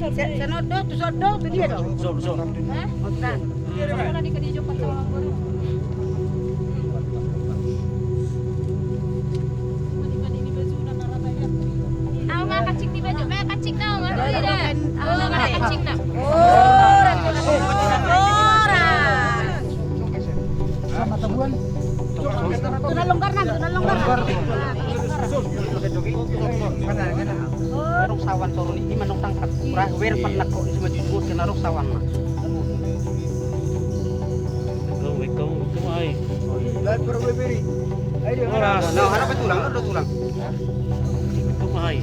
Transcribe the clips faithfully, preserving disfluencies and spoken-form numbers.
Sa-, sana do, tu son do, tu dia do. Son, son. Hah? Son. Mana di kedi jompa sama guru? Au ma pancing di baju, ma pancing na, ma pancing na. Oh, ma pancing na. Ora, ora. Sama tabuan. Tuna longgar na, tuna longgar na. Adong sawan toru ni, ima nong tangkap. Ura, wer pan nako, ima jujur kena adong sawan na. Ikau, ikau, ikau ai. Horas. Nah, ada tulang, ada tulang. Ikau ai.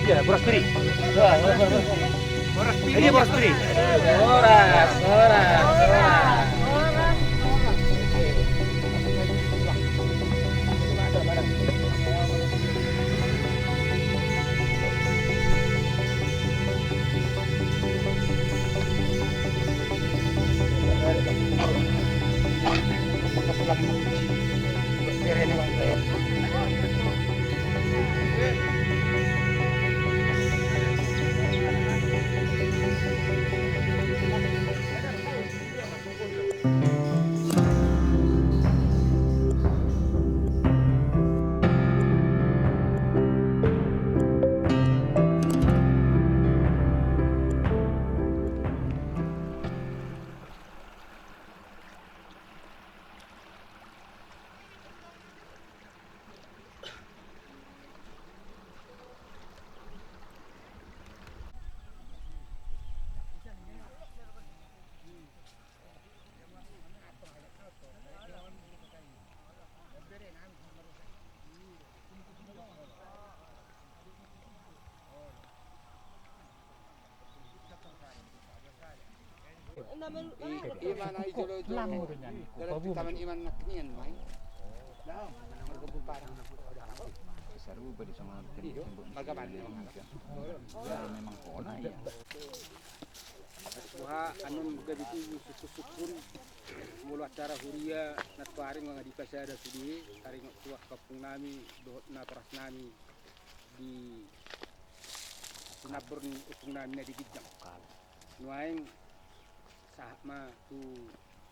Iya, boras piri. Boras piri. Iya, boras piri. Boras, boras, boras. Ima na i jolo jolo. Dalam taman iman nak nian mai. Marga Buparang. Marga mana? Memang kona ya. Buha annon gabe tu sukun-sukun. Molo acara huria nantoari nga dipasada sude taringot tu angka ompung nami dohot natoras nami di sinambor ni ompung nami na di ginjang. Nuaeng sahat ma tu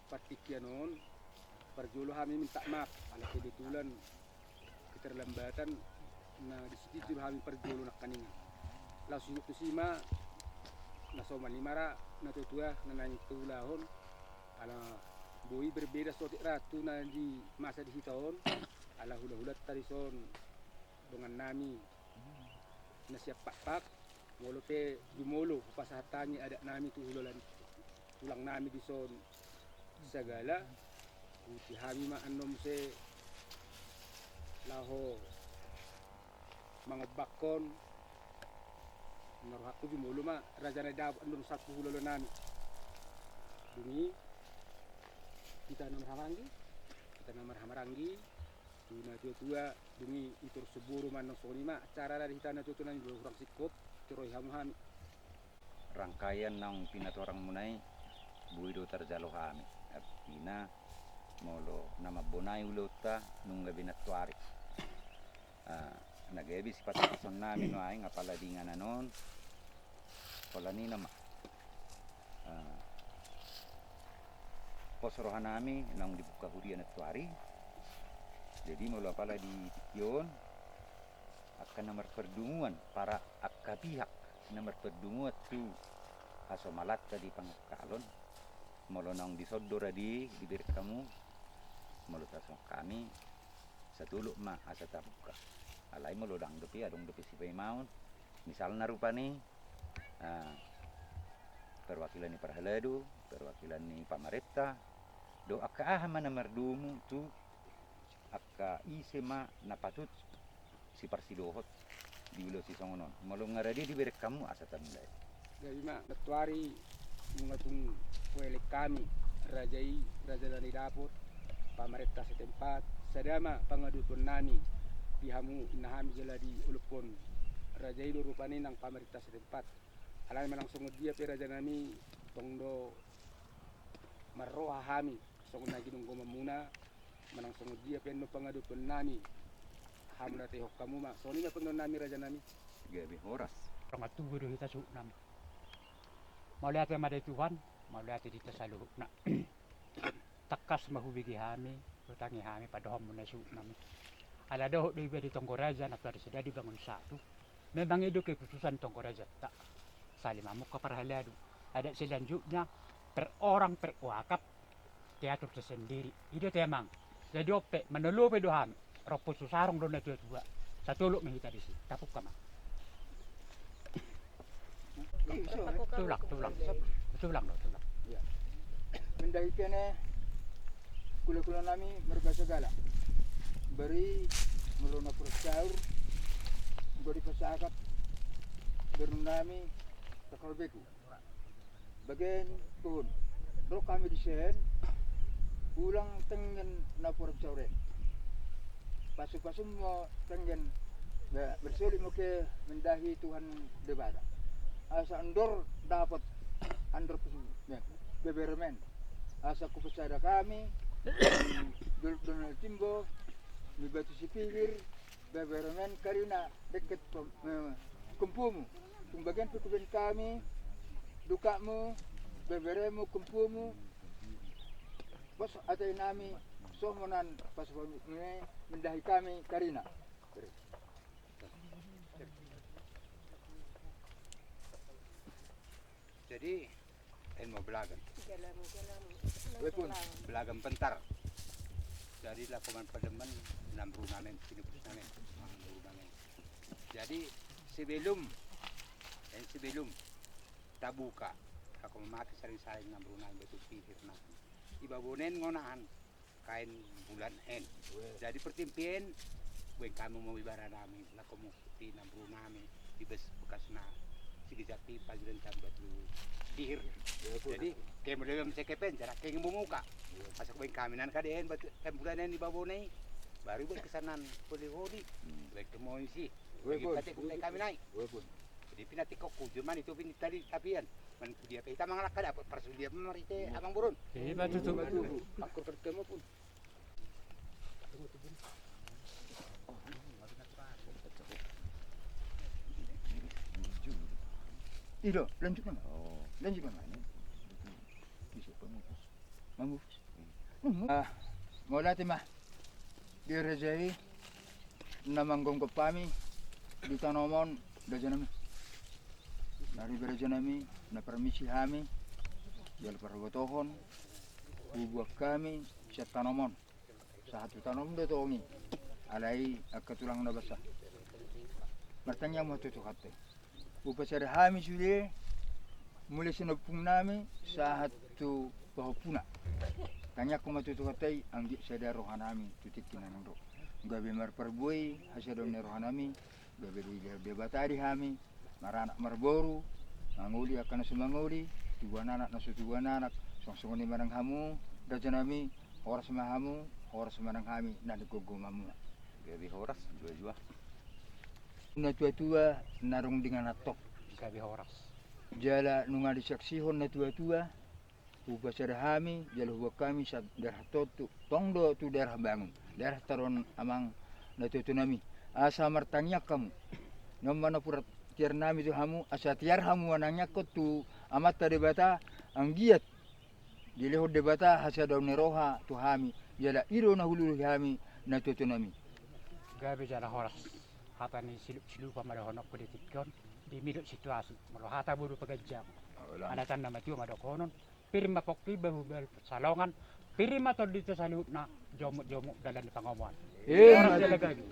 partingkian on, parjolo hami minta maaf ala kebetulan keterlambatan na di situ do hami parjolo nangkaningan. Laos ingot tusi ma na somal i ma ra natuatua na naeng paulahon ala boi berbeda sotik ra tu na di masa di hita on ala hulahulanta dison dongan nami na sian pakpak. Molo pe jumolo hupasahat hami adat nami tu hulahula tulang nami dison sagala, huti hami ma annon muse laho mangombakhon. Na rohangku jumolo ma raja na dapot annon sahat tu hulahula nami. Dung i hita na marhamaranggi, hita na marhamaranggi tu natuatua. Dung i tor soboru ma annon songon i ma acara na di hita natuatua nami, hurang singkop, toroi hamu hami. Rangkaian naung pinatorangmuna i boi do tarjalo hami. Artina molo na mambonai ulaonta nunga be nantoari. Ah, na gabe sipasahaton nami nuaeng apala di inganan on. Pola ni nama. Ah, pos roha nami naung dibuka huria nantoari. Jadi molo apala di tingki on angka na marpardunguan, para angka pihak na marpardunguan tu hasomalanta di pangakkalon, molo naung dison do rade dibereng hamu, molo tarsongon hami satolop ma asa tabuka. Alai molo ndang dope, adong dope sipaimaon, misalna rupani, ah, perwakilan ni parhalado, perwakilan ni pamarenta, dohot angka aha ma na mardomu tu angka ise ma na patut siparsidohot di ulaon sisongon on. Molo nga rade dibereng hamu asa tamulai. Gabe ma nantoari nunga tung huelek hami raja i, raja na nidapot, pamarenta setempat, Sada ma pangadopan nami di hamu inna hami jala di olophon raja i do rupani nang pamarintah setempat. Alai manang songon dia pe raja nami, tong do marroha hami songon na ginonggoman muna. Manang songon dia pe annon pangadopan nami, hamu na tehok hamu ma. Songon i ma pangidoan nami raja nami. Gabe horas. Rongan tubu do hita suhut nami. Mauliate ma di Tuhan, mauliate di hita saluhutna. Tangkas ma hubege hami, hutangi hami padohonmu na suhut nami. Ala dohot do iba di tonggo raja na tuari sidadi bangun satu. Memang i do keputusan tonggo rajanta. Sali mamungka parhalado. Adat selanjutnya per orang per wakaf teatur tersendiri. I do te amang. Jadi on pe manolo pe do hami. Rompon susarung do na tua-tua. Satolop ma hita disi. Tapungka ma. Tulang, tulang. Tulang do, tulang. Mendahi kene kula-kula nami marga Sagala. Bari molo na pura saur enggo dipasahat berenami Takal Beku. Bagen pun ro hami disi, ulang tengen na pura saur i. Pasu-pasu mo tengen, ba, bersolek mo ke mendahi Tuhan Debata. Asa andor dapot andor pasu, ya, beberemen. Asa hupasada hami Donald Timbo ni Batu Sipihir, beberemen karina deket pom-, eh, kompomu. Tung bagen pe hubaen hami dukakmu, beberemu, kompomu. Pos ateanami, songon on pasu-pasu mendahi hami karina. Jadi, en mo belagan. Belagan pentar. Jadi laho manpademen namboru nami, pinupus nami, namboru nami. Jadi sebelum, en sebelum tabuka, laho mamake saring-saring namboru nami Batu Sipihir nami. Iba bonen ngonahan. Kain bulan en. Jadi pertimpian, baen hami ma ibara nami, laho mangikuti namboru nami, di bes-, bekasna, sigejap i pajudan hami Batu Sipihir. Jadi, kemudai ma sekepen, jarak keng memuka. Asa baen hami nan kadehen, batu, kain bulan en iba bonen i. Baru buat kesanan holi-holi. Baik kemoi si. Bagi pate kumai kami nai. Jadi pinatik kok kujur mani tu pinit tadi tapian. Manang tu dia pe hita mangalangka dapot parsudian marhite amang boru on. Iya, betul, betul. Angkur kerja maupun. Ido, lanjut mana? Oh. Lanjut mana? Bisa pemutus. Mamutus. Ah, mauliate ma di raja i na manggomgom hami di tanoman, raja nami. Nari raja nami, na permisi hami, jala parbotohon, hubuat hami sian tanoman. Sahat tu tanoman do tong i, alai angka tulang na basa. Martangiang ma tu Tuhanta i. Hupasada hami sude, mulai sian ompung nami, sahat tu pahompuna. Tangiangkon ma tu Tuhanta i, anggiat sada roha nami tu tingki na naeng ro. Gabe marparbue hasadaon ni roha nami, gabe dilehon Debata di hami, maranak marboru, mangoli angka na so mangoli, tubuan anak na so tubuan anak, songon-songon i ma nang hamu, raja nami, horas ma hamu, horas ma nang hami, na di gomgomanmuna. Gabe horas, jua-jua. Na tua-tua, na adong di ingananton. Gabe horas. Jala nunga disaksihon na tua-tua, hupasada hami, jala hubuat hami sian daerah Tontu, tong do tu daerah Bangun, daerah taruan amang na tua-tua nami. Asa martangiang hamu. Nunga ma na pura tiar nami tu hamu, asa tiar hamu manangiangkon tu Amanta Debata, anggiat dilehon Debata hasadaon ni roha tu hami, jala i do na hulului hami na tua-tua nami. Gabe jala horas, hata ni silup-silupan ma dohononku di tingki on, di midok situasi, molo hata boru paganjang. Alatan na matua ma dohonon, pir ma pongki bahu bal salongan, pir ma tondi tu saluhutna, jomuk-jomuk dalan ni pangomoan. Horas jala gabe.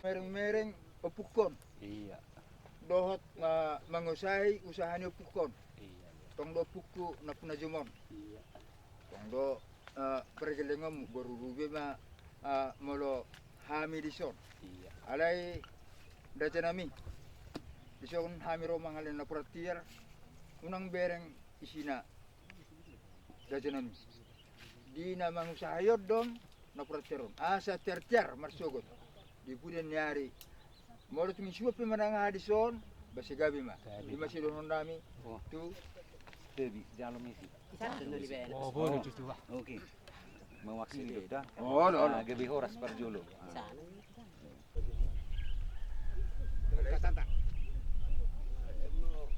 Mereng-mereng ompungkon. Iya. Dohot ma-, mangusahi usaha ni ompungkon. Iya. Tong do ompungku nampuna jomon. Iya. Tong do, eh, pergelengonmu boru rube ma, eh, molo hami dison. Iya. Alai raja nami. Dison hami ro mangalehon na pura tiar. Unang bereng isina. Raja nami. Di na mangusaha i on do, na pura terong. Asa tertiar marsogot di pudian ni ari. Molo tung suap pe manang aha dison, basa gabe ma. Ima sidohonon nami tu Tebi, jalo misi. Oh, boleh tu, tu. Oke. Mewakili do da. Oh, lo, lo. Gabe horas parjolo.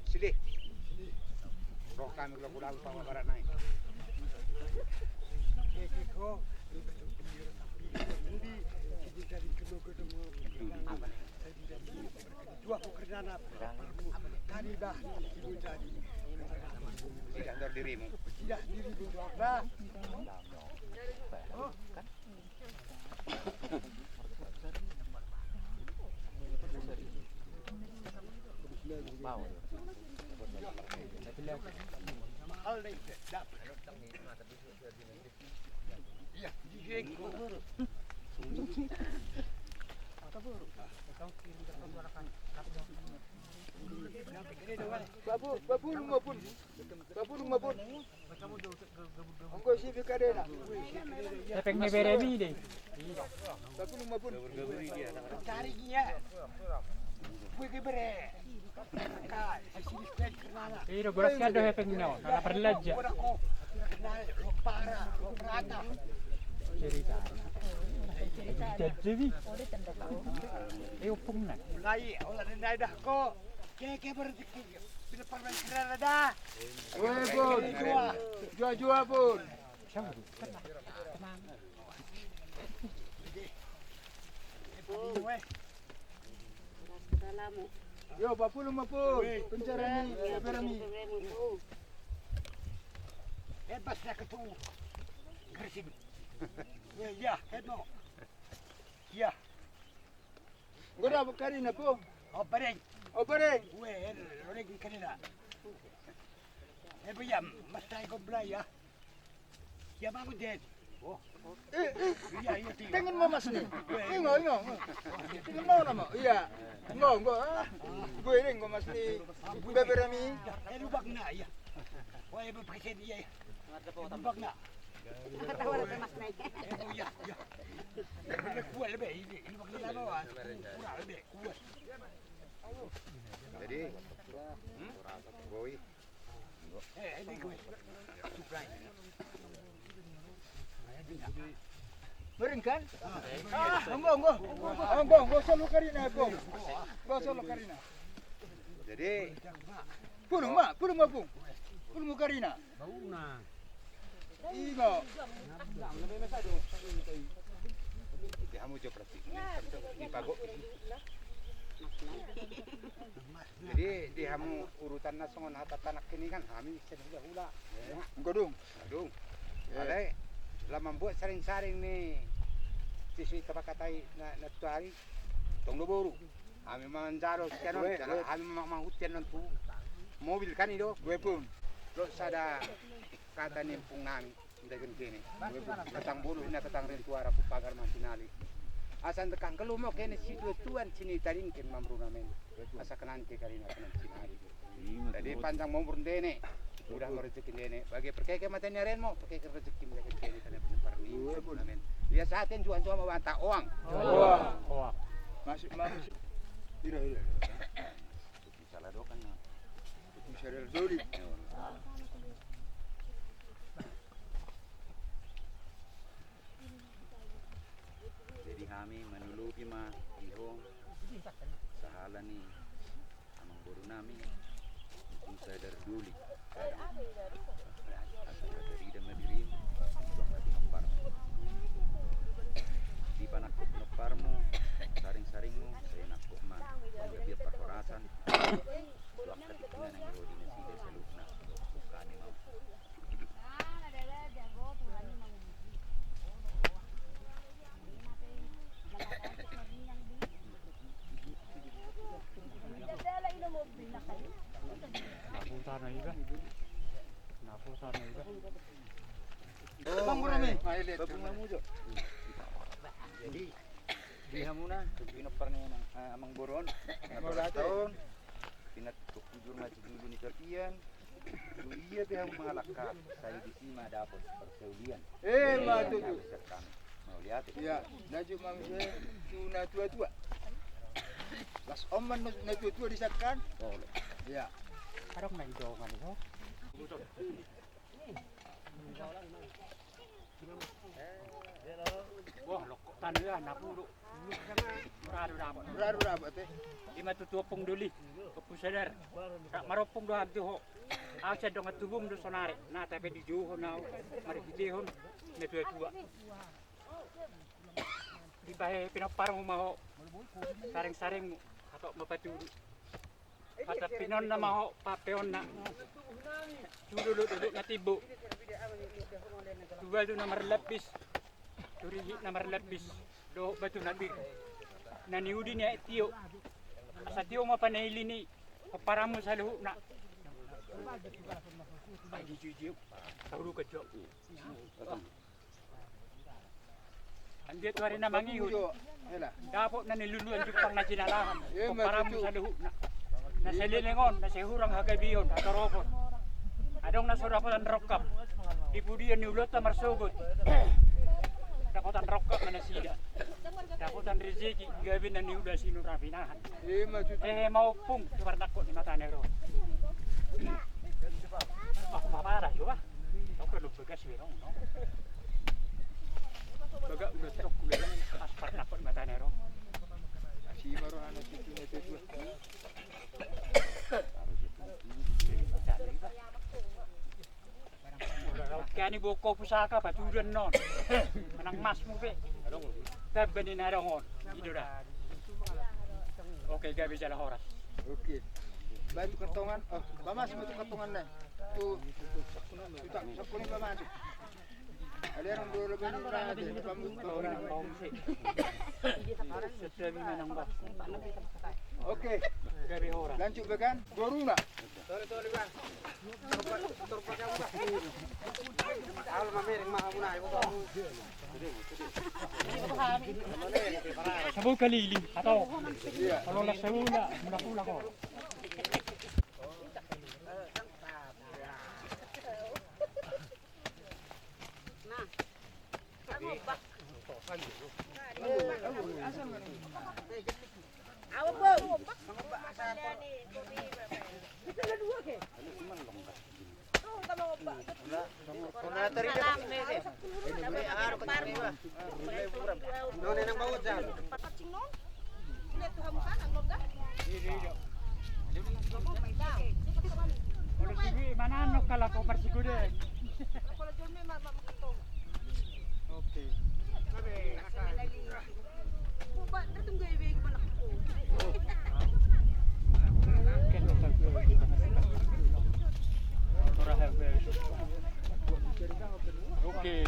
Sili. Roh kami lo pulang sama barat naik. Dua pekerjaan apa? Tadi bah. Tidak dirimu. Tidak dirimu. Bah. Oh. Babu, babu, babu. Bapulung ma pun. Anggo si pikadena. Epeng ni beremi de. Bapulung ma pun. Cari dia. Kue ke bere. Ido goras kado epeng ni na. Ala perlaja. Cerita. Cerita jadi. Eh, opung na. Mulai olah denda dah ko. Keke berarti. Pinompar nang kerana da. Oe, Pun. Jua, jua, Pun. Yo, bapulung ma, Pun. Pencara ni, pencara ni. Hebat na ketu. Gersing. Ya, ya, hebat. Ya. Nggo da karina, Pung? Opa deng. Opa deng. Ue, lo deng karina. Ebo ya, mas tai gombla ya. Ya bangun den. Eh, eh. Iya, iya, iya. Tengen ma mas ni. Ingo, ingo, ingo. Tengen ma nama. Iya. Ingo, ingo. Ah. Gue deng, ingo mas ni. Beberami. Eh, lubang na, iya. Wah, ebo pakai sen iya. Lubang na. Kata orang mas na. Ebo, iya, iya. Ini kuat lebih, ini. Ini pakai lama, wah. Kurang lebih. Jadi, hmm? Boi. Bering kan? Ah, anggo, anggo. Anggo, anggo, solu karina, anggo. Anggo, solu karina. Jadi, pulung ma, pulung ma, Pung. Pulung ma karina. Bau na. Iba. Di hamu jo praktik. Di pago. Jadi di hamu urutanna songon hata tanak ini kan hami sen hula-hula. Godung. Godung. Alai la mambuat saring-saring ni sisui tabakatai na, na tuari. Tong do boru. Hami manjalo sian on, hami ma-, manghut sian on tu mobil kan i do. Gue pun. Lo sada kata ni ompung nami, inda gentene. Batang bulu na batang rintuara, pagar mantinali. Asa ndekang kelu mo kene situa-tuan sini taringkin mamruna men. Asa kenan ke karina kenan sinari. Jadi panjang umur ndene. Udah mau rezeki ndene. Bagi perkeke mata ni arenmu, perkeke rezeki ndene kene kene pinompar ni. Amin. Dia saten juan juan mau banta oang. Oang. Masuk masuk. Tidak tidak. Salah dokan na. Bisa dari doli. Jadi hami manolopi ma di ho sahala ni amangboru nami, Ompung Sadar Doli. Asa marida ma dirim, suang na pinompar. Di panangkok pinomparmu, saring-saringmu, sai nangkok ma panggabean parhorasan. Suang na pinompar nang ro di nasida saluhutna. Bukan ni mau. Jadi di hamuna pinompar ni amangboru on, na ulang tahun, pinat kujur na sijulu ni tapian. Tu ia pe hamu mangalangka, sai disi ma dapot parsaulian. Eh, ma tutu. Iya, lanjut ma muse tu na tua-tua. Las on ma na tua-tua disangkan. Iya. Adong na i dongan i ho. Wah, lokok tano ya, na pulu. Muradu dapot. Muradu dapot, eh. Ima tutu ompung doli, ompung sadar. Rak marompung do hami tu ho. Au sian dongan tubum do sonari. Na, tapi dijouhon au. Marhitehon na tua-tua. Dibahen pinomparmu ma ho. Sareng-sarengmu. Hatop ma patudu. Hatampinonna ma ho, papeonna. Tu dolok-dolok na timbo. Tu batu na marlapis. Tu rihit na marlapis. Dohot batu na pir. Na niuli ni aek tio. Asa tio ma panaili ni pomparanmu saluhutna. Ai di jui-jui. Sahurukan jo. Andia tu ari na mangihut. Dapot na niluluan jumpang na jinalahan. Pomparanmu saluhutna. Na saleleng on, na sahurang hagabeon, hatoropon. Adong na so dapotan rongkap. Di pudian ni ulaonta marsogot. Dapotan rongkap ma nasida. Dapotan rezeki, gabe na niula sinur na pinahan. Ehe ma ompung, tu parnangkok ni mata ni ari on. Ah, mamara jo ah. Au kan bagas berong no. Bagak udah tok kuliah, pas parnangkok ni mata ni ari on. Asi baru anu situ ni tu. Oke, ani boko pusaka patudan non. Manang masmu pe. Tamba ni na adong on. I do da. Oke, gabe jala horas. Oke. Baen tu kartongan. Oh, pamasuk ma tu kartongan na. Tu, tu, tu, sakuning pamasuk. Ada orang dua lebih murah aja. Pamasuk, pamasuk. Oke. Gabe horas. Lanjut be kan. Boruna. Sabo kali ini atau kalau las sabula mula pula ko. Oke. Oke.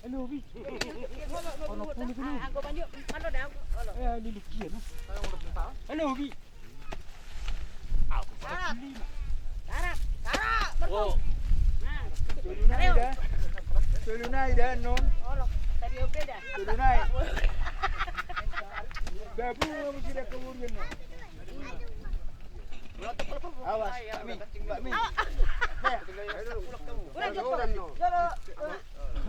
Halo, Bi. Halo, Bi. Tolu nai da. Tolu nai da, non. Tolu nai. Babu, kamu sudah kemudian, non. Awas, Pak Mi, Pak Mi. Udah, jolo, eh,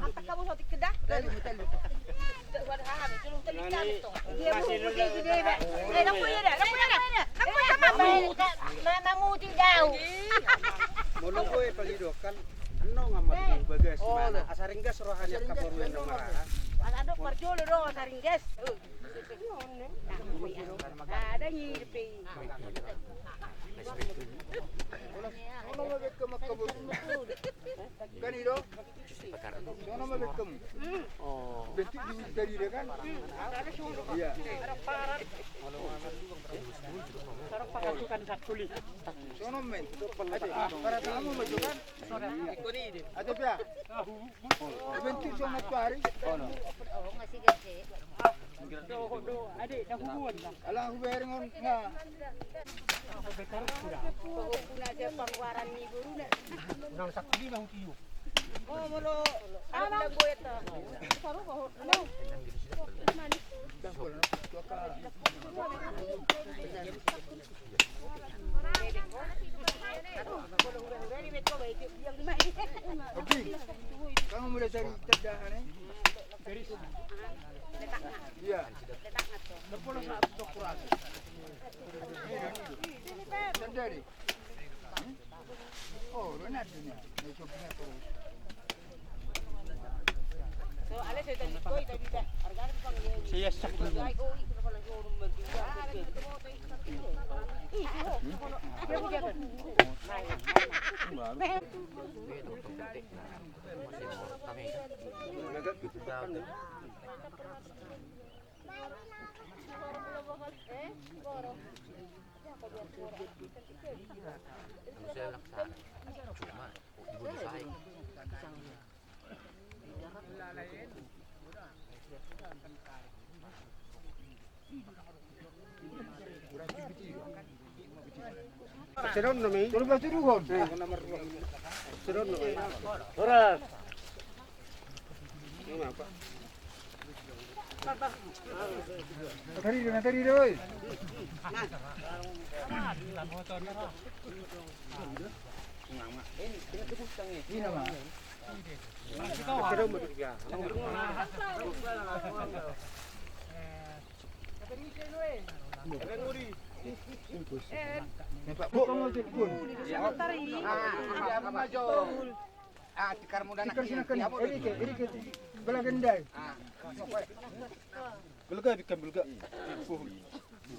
angkat kamu sotik ke dah. Tali, tali. Udah, udah, ha, ha, jolo, tali, tali, tuh. Dia mau, dia, dia, dia. Eh, lampu ya dah, lampu ya dah. Lampu ya dah. Mama muti jauh. Molo gue palidokan, eno ngamar di bagas mana? Asa ringgas rohani kaporuan nama. Asa dok parjolo do, asa ringgas. Kan i do? Sono ma bekem. Bentuk di dari dia kan? Iya. Sono men. Para tamu maju kan? Ada pia. Bentuk sono tuari. Alang hubereng on nga. Nang sakali mau tiup. Oh, molo. Alang boyet. Saru ko. Halo. Manis. Dang ko. Tuaka. Oke. Kamu mulai cari tendangan, eh? Iya. Tendangan. Horas. Materi do, materi do, oi. Ini nama. Ini, Pak. Bu, Bu. Ah, tikar muda. Tikar na sian nangkin. Edi ke, edi ke, balagendai. Ah. Belga, ikan belga.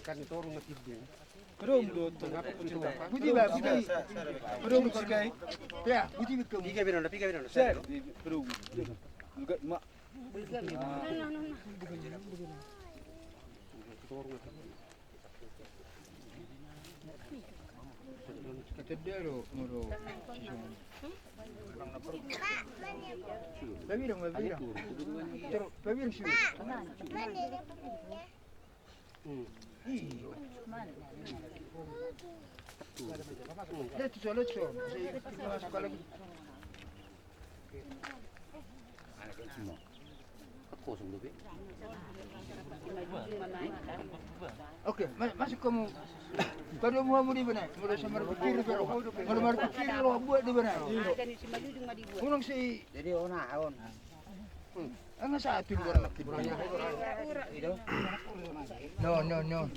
Ikan toru na tiga. Kedom do, tong. Buti, Pak, buti. Kedom sikai. Ya, buti, buti. Piga be nona, piga be nona. Kedom. Belga, mak. Katedde do molo sisongon. Babirang, babirang. Babirang si. Iyo. Let's go, let's go. Masuk lagi. Kosong dope. Oke, ma-, masuk kamu. Kado mu, hamu di bana. Molo sa marpikir, molo marpikir, lo buat di bana. Unang si. Jadi, ona, on. Hmm. Nga satu. No, no, no.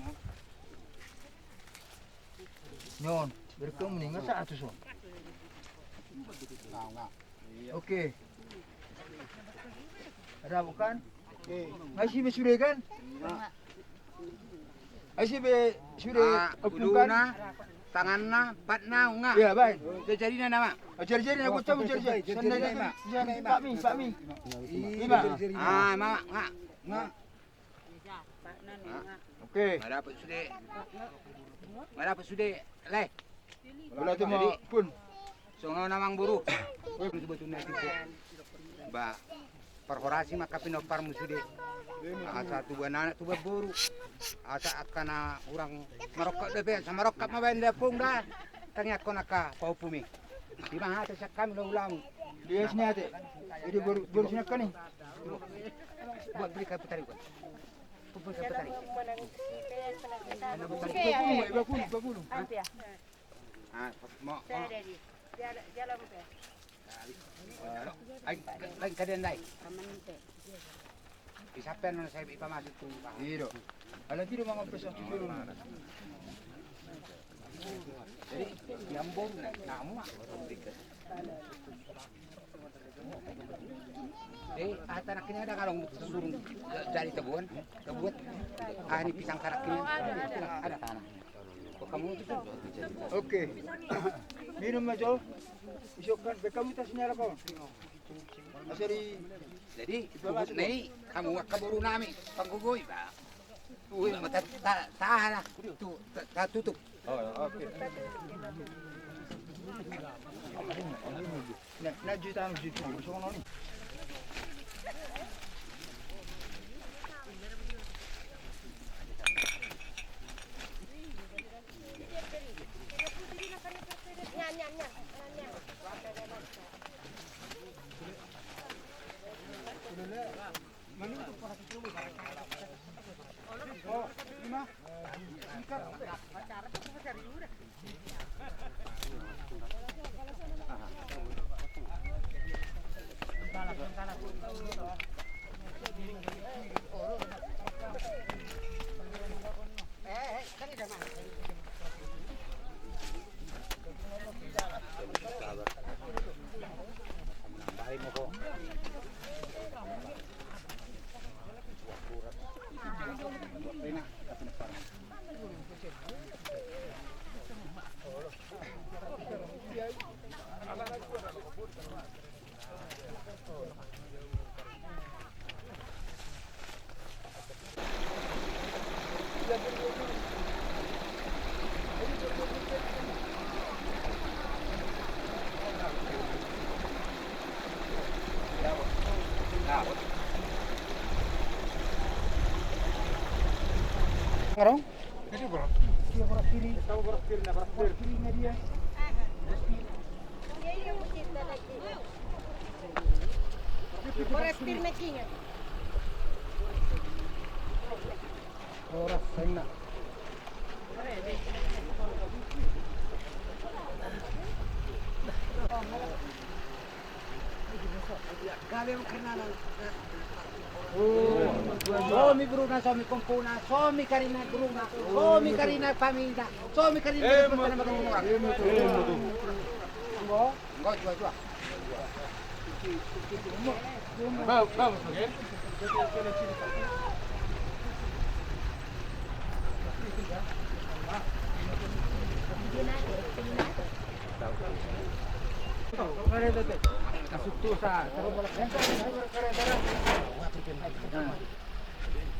Nyon, berkemu ni, nga satu son. Oke. Ada bukan? Nga isi be sude kan? Nga isi be sude. Ah, opung kan? Uluna, tanganna, patna, nga. Iya, baik. Jari-jarina nama. Oh, jari-jarina, buat kamu jari-jari. Sandal itu, Pak Mi, Pak Mi. Iya. Ah, ma, nga, nga. Oke. Nga dapot sude. Nga dapot sude. Leh. Bola tu ma pun. Songon on, amang boru. Sebetulna itu, ba, parhorasi ma angka pinomparmu sude. Asa tubuan anak, tubuan boru. Asa angka na hurang marongkap dope, asa marongkap ma baen da, pung da. Tangiangkon angka pahompumi. Ima hata sian hami, ulamu. Dia sini ate. Jadi boru, boru sini angka ni. Buat beli kayu petani, buat. Kumpul kayu petani. Kayu petani. Bakulu, bakulu, bakulu. Ah, mau, mau. Lain, lain kadean, lain. Di sampean na sai ipamasuk tu. Iya do. Ala tidak mau ngopes waktu dulu. Jadi, yang boru na, namu. Eh, ah, tanak ini ada kalong suruh jadi tebuan, tebuat. Ah, ini pisang tanak ini ada tanah. Kok kamu itu? Oke. Minum aja. Isuk kan, be kamu tasnya lah, kawan. Jadi, tubuat na i, hamu angka boru nami, panggogoi, ba. Ui, ma ta, ta, tahan lah. Tu, ta, tatutup. Oh, oke. Na, na juta, juta, songon on i. Ngarong? Dia boras kiri. Dia boras kiri. Dia boras kiri, dia boras kiri. Boras kiri na dia. Boras kiri na dia. Boras, sainna. Somi boruna, somi kompuna, somi karina boruna, somi karina familina, somi karina. Enggo, enggo, jua, jua.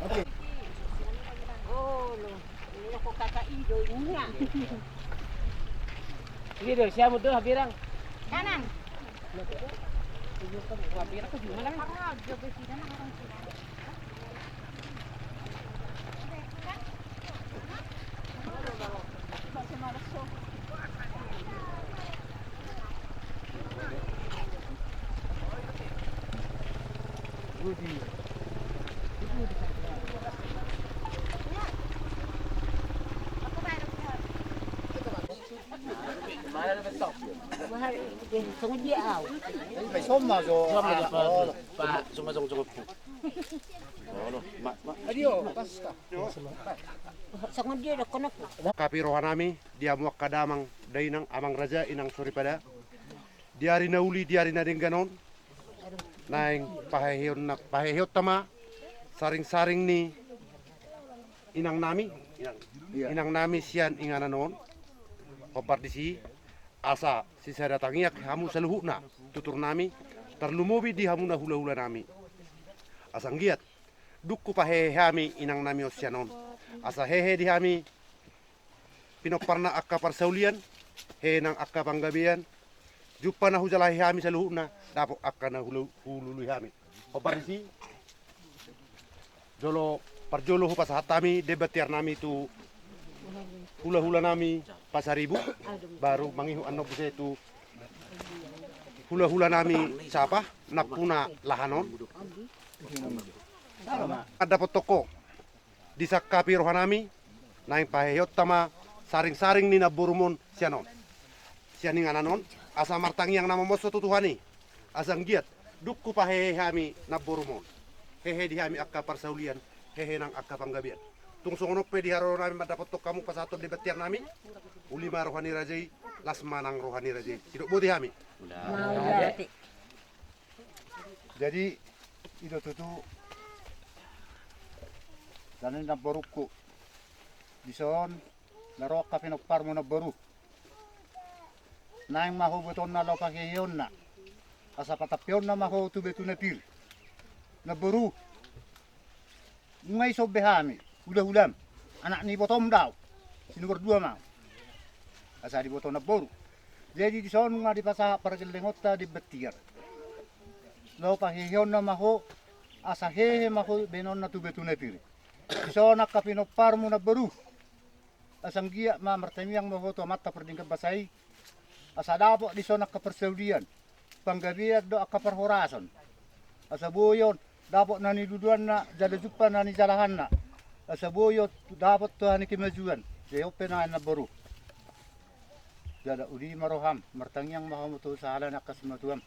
Oke. Ini do, siamun do, Habirang. Kanan. Habirang ke mana? Songon dia do kono. Sangkapi rohanami di hamu angka damang dainang, amang raja, inang soripada, di ari na uli, di ari na denggan on, naeng paheheonna, paheheonta ma saringsaring ni inangnami, inang, iya, inangnami sian inganan on, hombar disi, asa sisada tangiang hamu saluhutna, tuturnami, tarlumobi di hamu na hulahulanami. Asa anggiat dung hupahehe hami inangnami on sian on, asa hehe di hami pinomparna angka parsaulian, hehe nang angka panggabean, jumpa na hujalahi hami saluhutna, dapot angka na hulu-, hulului hami. Hombar disi, jolo, parjolo hupasahat hami demban tiarnami tu hulahulanami Pasaribu, baru mangihut annon muse tu hulahulanami Sapah, nampuna lahan on. Mandapothon ho, disangkapi rohanami, naeng paheheonta ma saringsaring ni namborumon sian on, sian inganan on, asa martangiang na mamoso tu Tuhan i, asa anggiat dung hupahehe hami namborumon, hehe di hami angka parsaulian, hehe nang angka panggabean. Tung songon on pe di haroronami mandapothon hamu pasahathon demban tiarnami, uli ma roha ni raja i, las ma nang roha ni raja i. Sidok boti hami. Jadi, i do tutu, dame ni namborungku, dison na ro angka pinomparmu namboru. Naeng ma ho botonna laho paheheonna, asa patampeonna ma ho tu betu na pir. Namboru, nunga dison be hami hulahulam, anak ni ibotom do au, si nomor dua ma au. Asa diboto namboru. Jadi dison nunga dipasahat pargellengonta demban tiar, laho paheheonna ma ho, asa hehe ma ho baenonna tu betu na pir. Dison angka pinomparmu namboru, asa anggiat ma martangiang ma ho tu Amanta Pardenggan Basa i, asa dapot dison angka parsaulian, panggabean dohot angka parhorasan. Asa boi on dapot na niluluanna jala jumpa na nijalahanna. Asa boi dapot tu hami kemajuan, jei on pe nuaeng namboru. Jala uli ma roham, martangiang ma hamu tu sahala ni angka simatuam.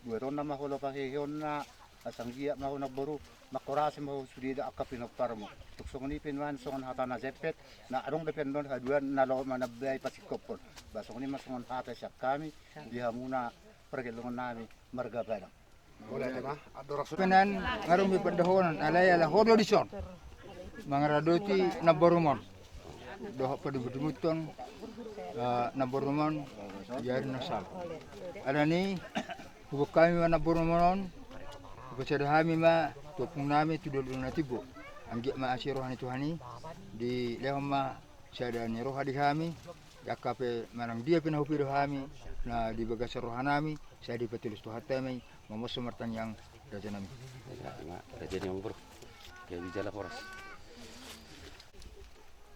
Buatonna ma hula paheheonna, asa anggiat ma ho namboru, mangkorasi ma ho sude da angka pinomparmu. Tung songon i pe nuaeng songon hata na jempek, na adong dope annon haduan na laho manambai pasingkophon. Ba songon i ma songon hata sian hami, di hamuna pargellengon nami marga Padang. Penan ngarung be pandohonon alai ala ho do dison. Mangaradoti namborumon dohot padumutdumuthon, eh, namborumon di ari na sala. Alani huboan hami ma namborumon on, hupasada hami ma tu ompung nami tu dolok na timbo. Anggiat ma asi roha ni Tuhan i, dilehon ma sada ni roha di hami, angka pe manang dia pe na hupido hami, na di bagasan roha nami, sai dipatulus Tuhanta ma i, mamboan martangiang raja nami. Raja ni amang boru. Gabe jala horas.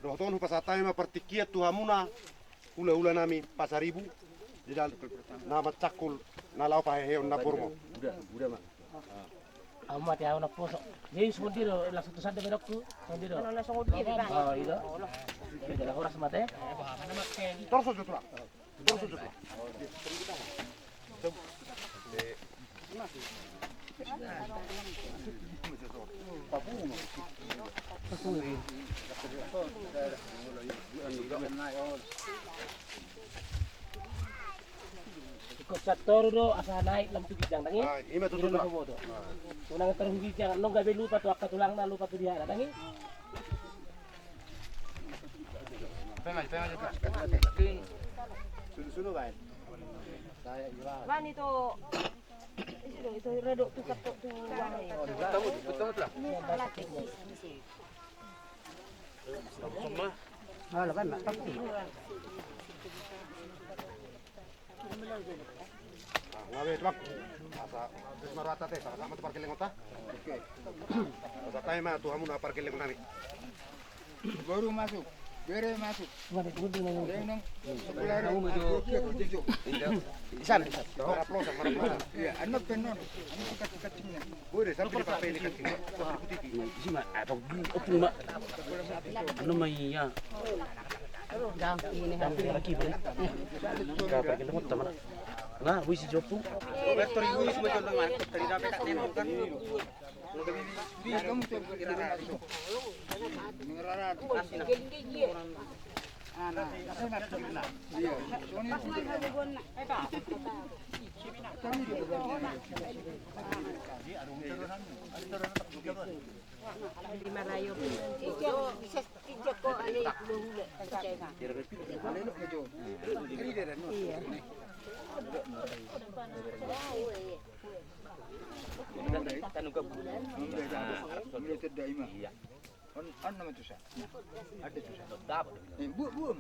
Dohot on hupasahat hami ma partingkian tu hamuna hulahula nami Pasaribu, di dalan na mansangkul na laho paheheon namborumon. Udah, udah ma. Au mate au na poso. Jadi songon dia do langsung tu sanda bedokku. Songon dia do. Ano na songon dia do. Oh, iya. Jala horas mate. Torso jo tulang. Torso jo tulang. Ingkon satoru do asa naik lam tu ginjang, tangi. Ah, ima tutu. Ima tutu. Unang taruhon ginjang, nunga gabe lupa tu angka tulangna, lupa tu dia, tangi. Sunu-sunu baen. Bani to. Itu, itu redok tu ketok tu. Ketemu, ketemu lah. Semua. Ah, lapan nak. Ah, ngawe, Bang. Asa, terus maru ata te, sama-sama tu pargellengon ta. Oke. Asa tai ma tu hamuna pargellengon nami. Boru masuk, bere masuk. Lenong, sebelah. Di sana, di sana. Maraplosan, maraplosan. Iya, anu penon. Anu kating-katingna. Boleh, sampai di pape ini kating. Isi ma, atau di opung ma. Anu ma iya. Damping lagi, Bang. Kabar kita mau teman. Nah, wis jopu. Vektor ibu semua contoh mana? Tadi dapat tak nengok kan? Iya. On, on nama tusa. Ada tusa. Dapot. Eh, bu, bu.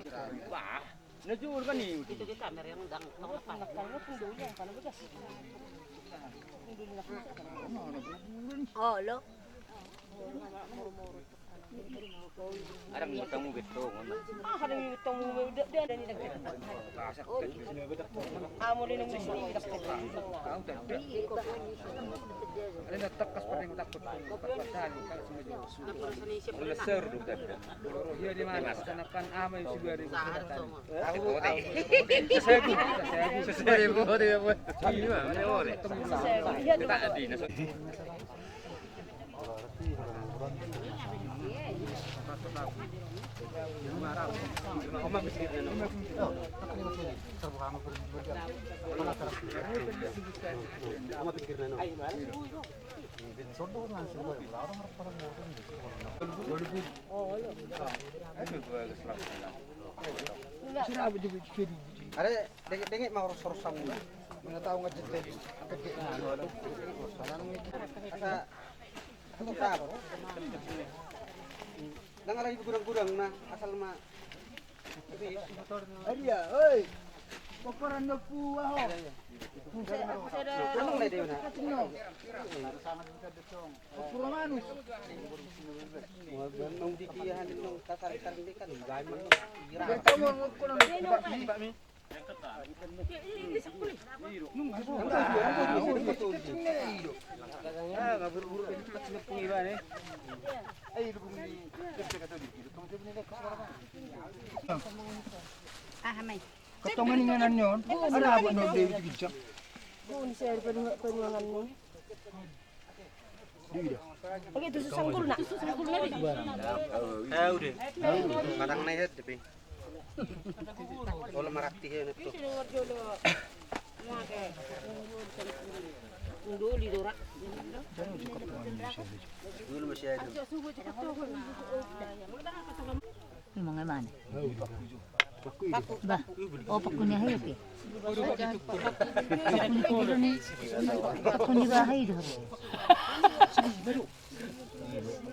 Wah, na jujur kan ni. Itu di kamera yang dang, dang apa? Oh, lo. Ada yang bertemu betul. Ah, ada yang bertemu, dia, dia ada ni lagi. Kamu ni nang mesti ni dah. Ada yang takut, ada yang takut. Ada seru dah. Iya, di mana? Sana kan ama yang sudah ada. Tahu, tahu. Sesuai, sesuai. Sesuai, sesuai. Ini mah, mana boleh. Kita di Ada. Dengke, dengke ma horos-horos hamu. Mana tahu nggak jente. Asa, asa tahu. Nang alai gudang-gudang na asal ma. Adia, oi. Koporan nopu aho. Anu na dia na. Kopor manus. Nang di kia nang tarik-tarik dia kan. Gaiman. Bertemu ngokon nang. Aha, mai. Ketongan inganan ni on. Ada apa non dia itu kijang? Bun, saya penuangan ni. Oke, tusuk sanggul, nak. Tusuk sanggul, nak. Tahu deh. Padang na i, tapi. Ola marakti ya, nak, tu. Dulu masih ada. Memang emang. Bah, oh, paku ni aha i, oke. Paku ni, paku ni bah, aha i do.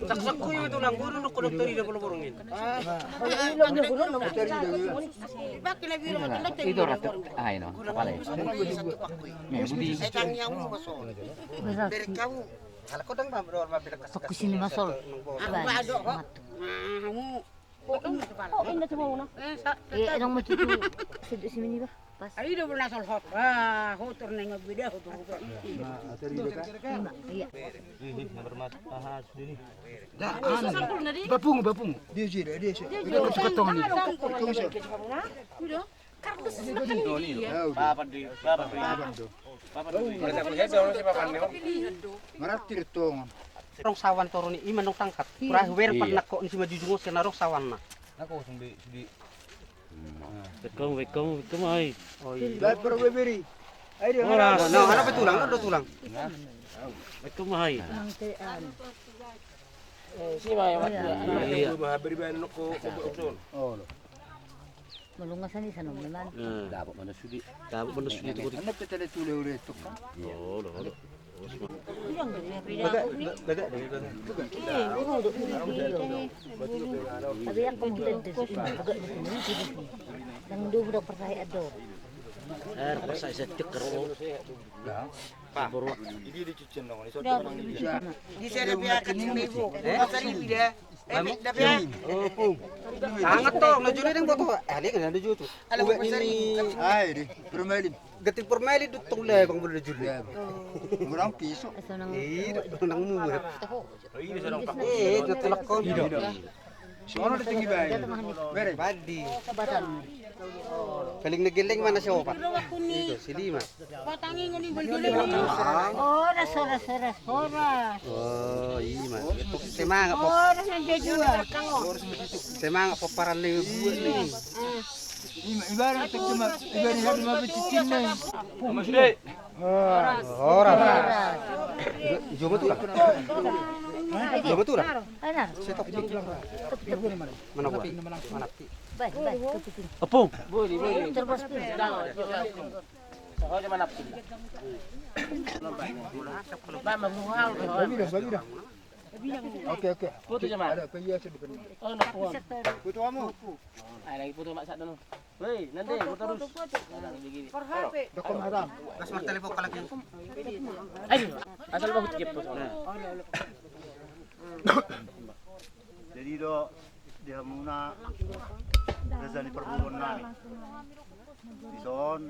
Saksak ko i tulang, boru nokko dokter ida polo borongin. Itu rata, ah, ino, kepala ya. Berarti. Paku sini masol. Bah, matu. Oh, inda tu mau na. Eh, adong ma tutu. Sedek sini bah. Pas. Ai do na solhot. Ah, hotor na ingat beda hotor. Iya. Bapung, bapung. Dia sih, dia sih. Dia suka tong ni. Udah. Kardus makan dia. Papan di, papan di. Papan di. Papan di. Maraktir tong. Rong sawan toru ni ima nong tangkat. Pura huwer pernah kok ni si majujung os kena rong sawan na. Nako sung di, di. Bekom, bekom, bekom ai. Oh iya. Lai pura beberi. Ai dia. Ora. Nah, ada tulang, ada tulang. Bekom ai. Nang tean. Eh, si mai. Iya. Beri bahan noko. Oh. Malungasan i sanon memang. Dapot mana sudi. Dapot mana sudi tu. Anak kita ada tulang udah itu kan. Oh, lo, lo. Tapi yang komplit di sini. Yang dulu udah percaya do. Eh, percaya setik karo. Pak, ini dicuci dong. Ini sudah. Di sana biar kacang ibu. Pasar ini dia. Anget tong, na jolo deng boto. Ah, dia kena na jolo tu. Alah, ubat ini. Ai, di permalin. Geting permalin tu tong le bang bodo jolo. Orang pisau. Iya, nang murah. Eh, itu telekon. Sono di tinggi bae. Bere. Badi. Paling na geleng mana si opat? Itu si lima. Horas, horas, horas, horas. Oh, ima. Semangat, Pop. Horas na dia jua. Semangat, Pop, paran lima buat ni. Ima, ibarat tu cuma, ibarat hadu ma pecicin na. Horas. Horas. Joma tu lah. Joma tu lah. Setok. Mana buat? Mana? Apung. Oke, oke. Foto sama. Ada apa iya sih di. Foto kamu. Ada lagi foto mak satu. Woi, nanti foto terus. Dokon haram. Gas martelepon kalau. Ayo, asal bagus gitu. Jadi do di hamuna raja ni parboruon nami. Dison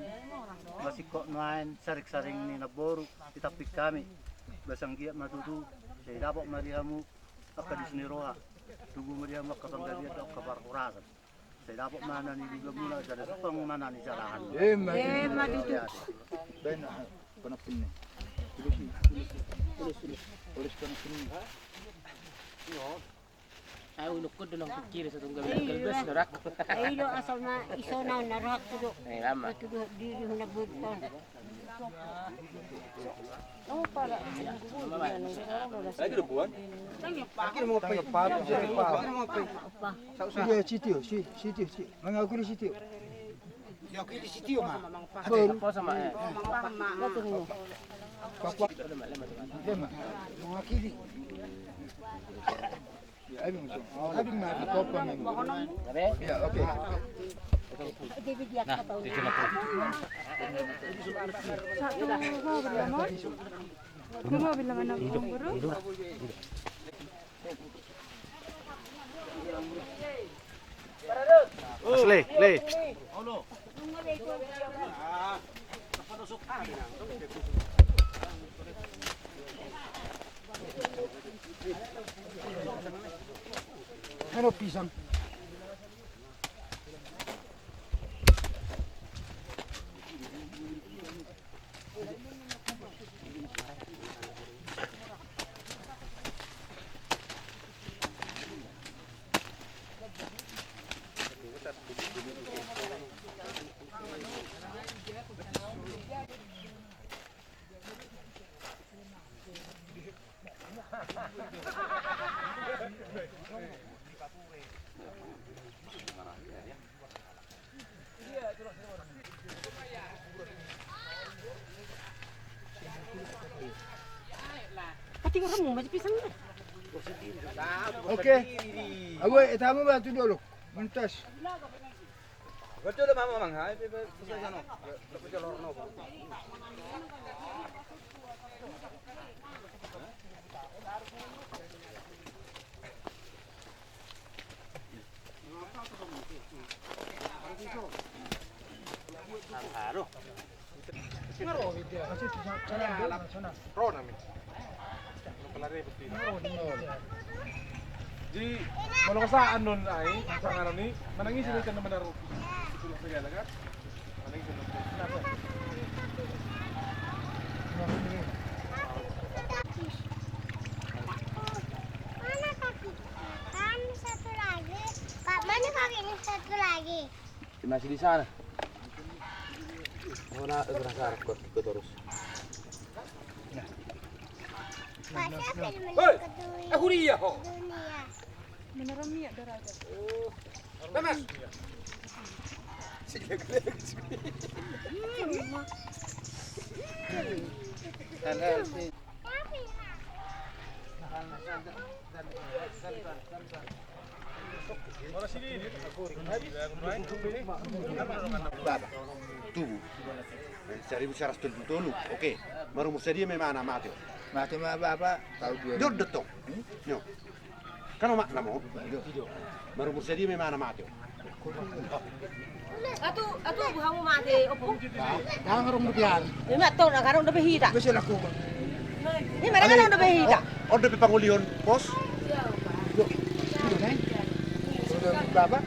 masingkop nuaeng saring-saring ni namboru ditampik hami. Basang giat ma tutu, sai dapot ma di hamu angka dus ni roha, tubu ma di hamu angka panggabean dohot angka parhorasan. Sai dapot ma na niluluan muna, jala jumpang ma na nijalahan. Ima tutu. Baen na. Panampinna. Tulis, tulis, tulis, tulis panampinna. Au nukun do nang pikir satu gabe galbes norak. Ai do asal ma isona na rohak tu do. Eh, lama. Satu do di di huna buton. Oh, pala. Lagi do buan. Lagi do mau ngapain? Apa? Apa? Sitio, si, sitio, si. Mangakui sitio. Ya, oke, di situ, Ma. Apa sama, eh? Apa, Ma? Apa? Apa? Mewakili. Ya, abis, abis, Ma, di topan ini. Ya, oke. Nah, itu cuma. Satu mobil, Ma. Satu mobil, Ma, na guru. Asli, le. Hano pisang. Oke. Awe, etamu batu dulu. Mentas. Jadi, molo kasaan non ai, panganon i, manang ise na ikan na manaro. Itulah segala kan. Mana kaki? Kan satu lagi. Pak, mana kaki ini satu lagi? Masih di sana. Mana penasaran kok ikut terus. Pak, siapa yang menang dunia? Menara minyak darajat. Panas. Tubu. Saribu saratus tolu pulu tolu. Oke. Marumur sadia ma imana mate on? Mate ma bapa, taon dua ribu. Dua do tong. Kan omakna ma on. Marumur sadia ma imana mate on? Atu, atu, boha hamu mate, opo? Ndang adong dope hami. Ima tong, ndang adong dope hita. Ima ndang adong dope hita. On dope pangolihon pos. Bapa.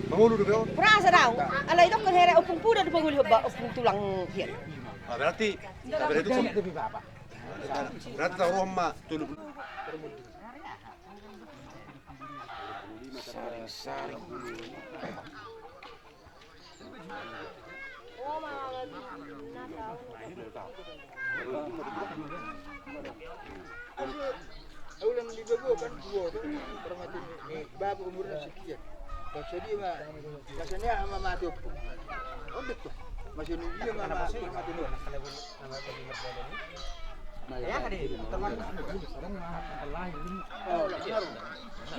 Mangolu dope on. Rasa dao. Alai dok kan here ompung puda do pangolihon ba, ompung tulang hian. Berarti, berarti tu. Berarti taruh ma tolu puluh. Saring-saring. Ulang di babo kan dua tu, permati ni babo umurna sekian. Maksudna ma, maksudna ama mati opo. Ondek tu. Maksudna dia ma mati opo.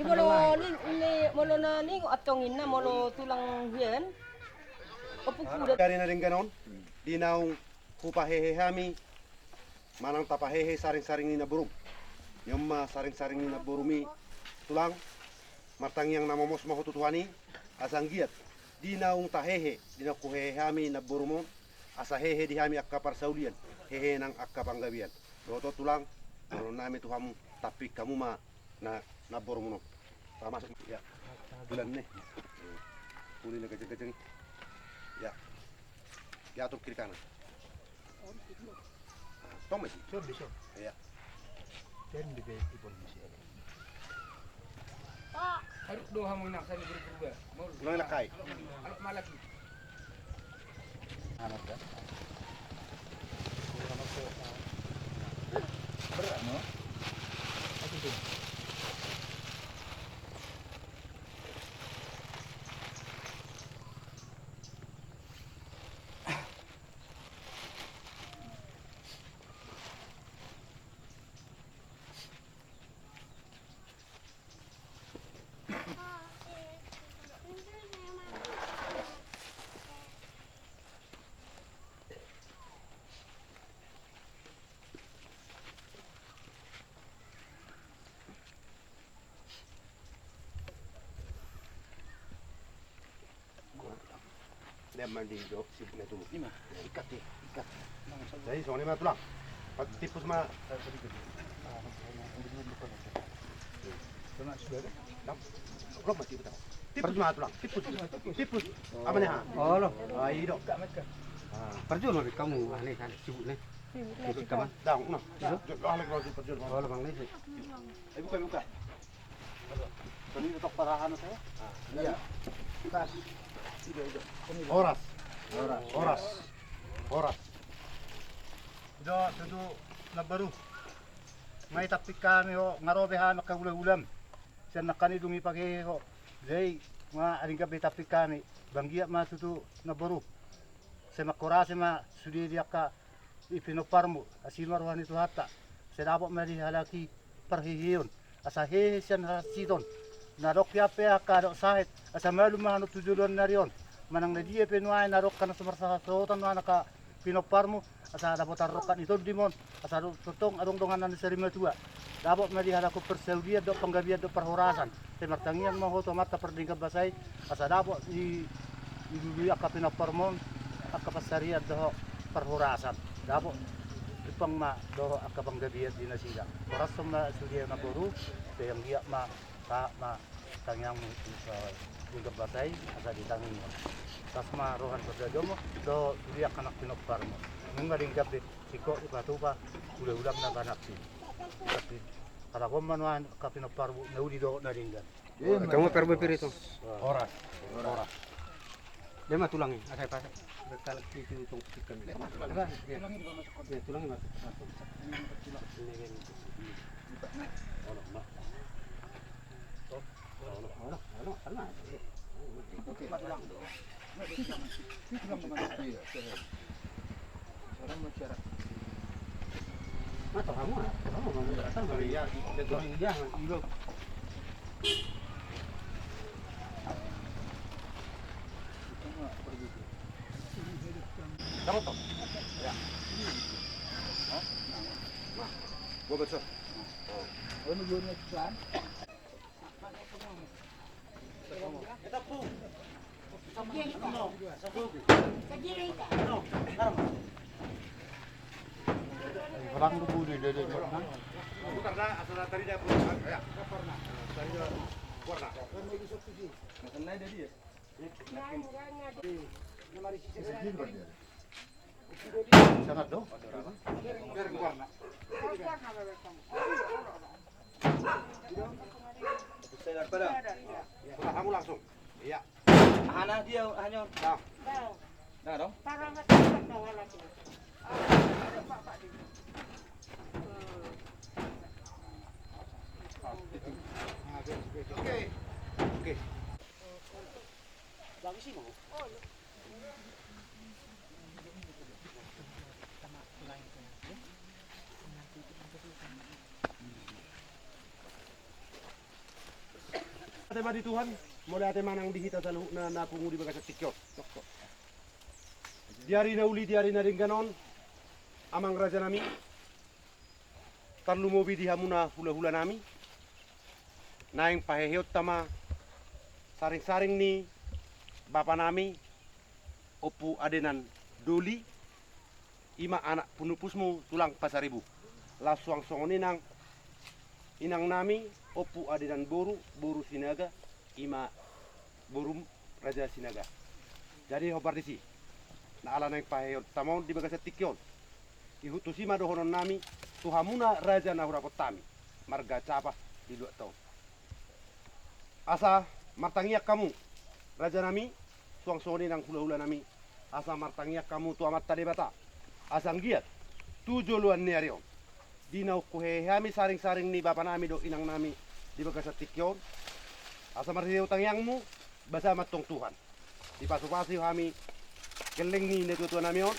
Molo ni, molo na ni antong inna molo tulang hian. Opo kuda. Dari na denggan on, di naung hupahehe hami, manang tapahehe saring-saring ni namborum. Ni on ma saring-saring ni namborum i tulang, martangiang na momos ma ho tu Tuhan i, asa anggiat di naung tahehe, di naung huhehe hami namborum on, asa hehe di hami angka parsaulian, hehe nang angka panggabean. Dohot on tulang, dohonon nami tu hamu, tampik hamu ma na namborum on. Pamasuk, ya. Bulan ni. Uli na gajang-gajang i. Ya. Ya, atur kiri kanan. Tong ma isi. Sor di sor. Iya. Jadi di polisi. Harus doa mau nak saya berubah. Ulang nak kai. Alat malak. Alat dah. Berat no. Aku tu. Mandi jo sibuk na tubu. Ima. Ikat, ikat. Jadi songon i ma tulang. Timpus ma. Timpus ma tulang. Timpus. Timpus. Apa nih, ha? Olo. Ah, i do. Parjolo di hamu, ane, kan sibuk ne. Sibuk kaman. Dang, nah. Olo, Bang, ne. Ayo buka, buka. Tadi tetap parahan saya. Iya. Pas. Horas. Horas. Horas. Horas. Ido, tutu na baru. Mai tampik hami ho, nga ro be hami angka hulahulam. Sian nangkin i dung i pake ho. Jadi, nga adong gabe tampik hami. Banggiat ma tutu na baru. Sai manghorasi ma sude di angka i pinomparmu, asi ma roha ni Tuhanta, sai dapot ma dihalaki parheheon, asa hehe sian hahansiton, na adong pe angka na adong sahet, asa malum ma hamu tu joloan ni ari on, manang na dia pe nuaeng na adong angka na so marsahasahotan nuaeng angka pinomparmu, asa dapotan rongkap ni tondimon, asa adong tongtong adong donganan ni sarimatua. Dapot ma dihalakon parsaulian dohot panggabean dohot parhorasan. Sai martangiang ma ho tu Amanta Pardenggan Basa i, asa dapot di, dilului angka pinomparmon, angka pansarian dohot parhorasan. Dapot jumpang ma dohot angka panggabean di nasida. Horashon ma sude na boru, sai anggiat ma, sahat ma tangiangmu tu Pardenggan Basa i, asa ditangiangi. Las ma roha ni parjolo dohot sude angka nang pinomparmu. Nunga denggan be. Singkop dipatupa hulahulam na pangansi. Tapi, haraponmu nuaeng angka pinomparmu na uli dohot na denggan. Kamu parbu pir itu. Horas. Horas. Dia mah tulang i, asa i pasak. Berkali itu tong ikan. Dia mah tulang i. Dia tulang i masuk. Masuk. Ini kan. Ono, Mak. Ono, ono, ono, ono. Dapat, Tom? Ya. Hah? Nah, gua baca. Oh. Sangat do. Bisa daripada. Kamu langsung. Iya. Hana dia hanya. Nah. Nah, dong. Oke. Oke. Bagus sih, Bang. Ate ma di Tuhan, mauliate ma nang di hita saluhutna na pungu di bagasan tingki on. Di ari na uli, di ari na denggan on, amang raja nami, tarlumobi di hamuna hulahula nami, naeng paheheonta ma saringsaring ni bapa nami, Ompu Adenan Doli, i ma anak punupusmu tulang Pasaribu. Laos suang songon i nang inang nami, Ompu Adenan Boru, boru Sinaga, i ma borum Raja Sinaga. Jadi hombar disi, na ala naeng paheheonta ma on di bagasan tingki on, ihut tusi ma dohonon nami tu hamuna raja na hurapot hami, marga Capa di luat on. Asa martangiang hamu, raja nami, suang songon i nang hulahula nami, asa martangiang hamu tu Amanta Debata, asa anggiat tu joloan ni ari on, di naung huhehe hami saringsaring ni bapa nami dohot inang nami di bagasan tingki on, asa marhitehite tangiangmu, basa ma antong Tuhan, dipasupasu hami gelleng ni natuatua nami on,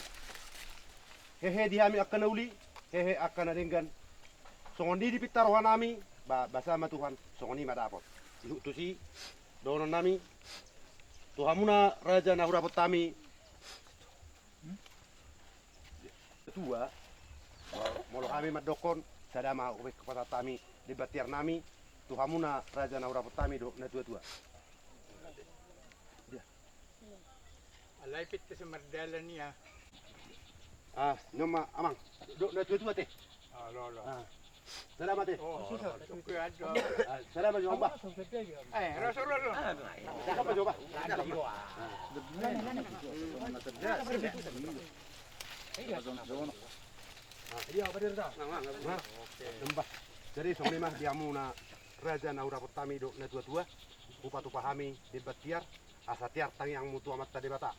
hehe di hami angka na uli, hehe angka na denggan, songon i dipinta roha nami, ba, basa ma Tuhan, songon i ma dapot. Ihut tusi, dohonon nami tu hamuna raja na hurapot hami. Tua, molo hami mandokkon, sada ma hupasahat hami di batiar nami tu hamuna raja na hurapot hami dohot natuatua. Alai pinta so mardalan ia. Ah, nama amang. Dok na tua-tua te. Ah, lo, lo. Ah. Salam ate. Oh, suka aja. Ah, salam aja, Pak. Eh, rasul, rasul. Cakep aja, Pak. Iya, apa dia dah? Nah, nah, nah. Oke. Jadi songon i ma di hamuna raja na hudapot hami dohot na tua-tua, hupatupa hami di empat tiar, asa tiar tangiangmu tu Amanta Debata.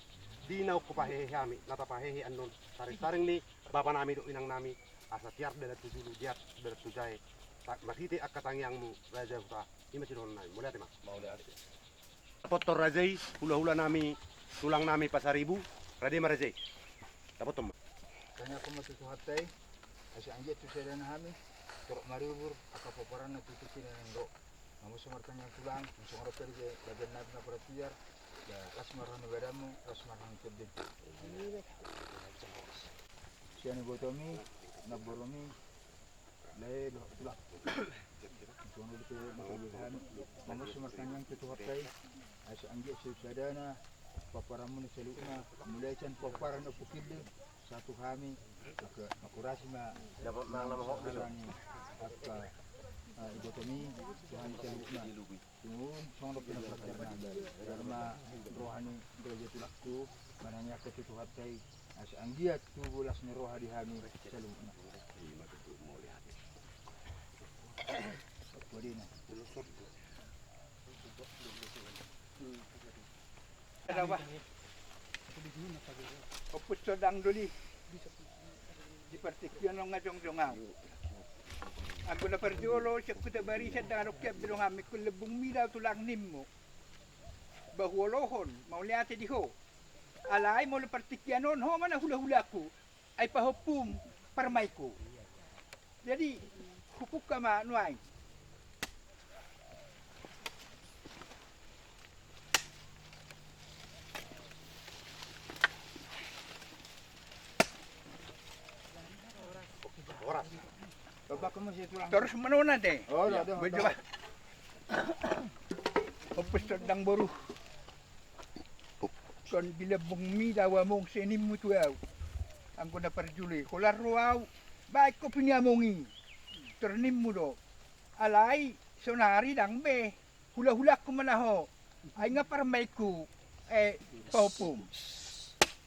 Di naung hupahehe hami, na tapahehe annon, saring-saring ni bapa nami dohot inang nami, asa tiar dalan tu julu, tiar dalan tu jae. Marhite angka tangiangmu raja huta, i ma sidohonon nami. Mauliate ma. Mauliate. Dapothon raja i, hula-hula nami, tulang nami Pasaribu, rade ma raja i. Dapothon ma. Tangiangkon ma tu Tuhanta i, asa anggiat tu sadana hami torop maribur angka pomparanna tu tingki na naeng ro. Mamusu martangiang tulang, songon ro pe di bagian nami na paratiar, las ma roha ni badanmu, las ma roha ni tondinmu. Sian ibotomi, namborumi, lae dohot tulang. Songon ro pe na paratiar, mamusu martangiang tu Tuhanta i, asa anggiat tu sadana pomparanmuna saluhutna, mulai sian pomparan Ompu Killing, sahat tu hami, maka, maka hurasi ma. Dapotan ma na manghophop. Halani angka, ah, ibotomi, tu hami saluhutna. Tung songon dope na parsiapan. Biar ma roha ni raja tulangku, manangiangkon tu Tuhanta i, asa anggiat tubu las ni roha di hami saluhutna. Ima tutu, mauliate. Apa dia na? Adawa. Ompus so dang doli. Di partingkian on nga jongjong au. Anggo na parjolo sian Huta Barisan dang adong hian be donganmi, ingkon lembung mida au tulang nimmu. Ba huolohon mauliate di ho. Alai molo partingkian on ho ma na hula-hulaku. Ai pahompum, parmaenku. Jadi hupungka ma nuaeng. Horas. Torus manona te. Ompus so dang boru. Ingkon lembung mida au among, songon nimmu tu au. Anggo na parjolo i holan ro au, baen kopi ni among i. Tor nimmu do. Alai sonari dang be. Hula-hulangku ma na ho. Ai nga parmaenku. Eh, pahompum.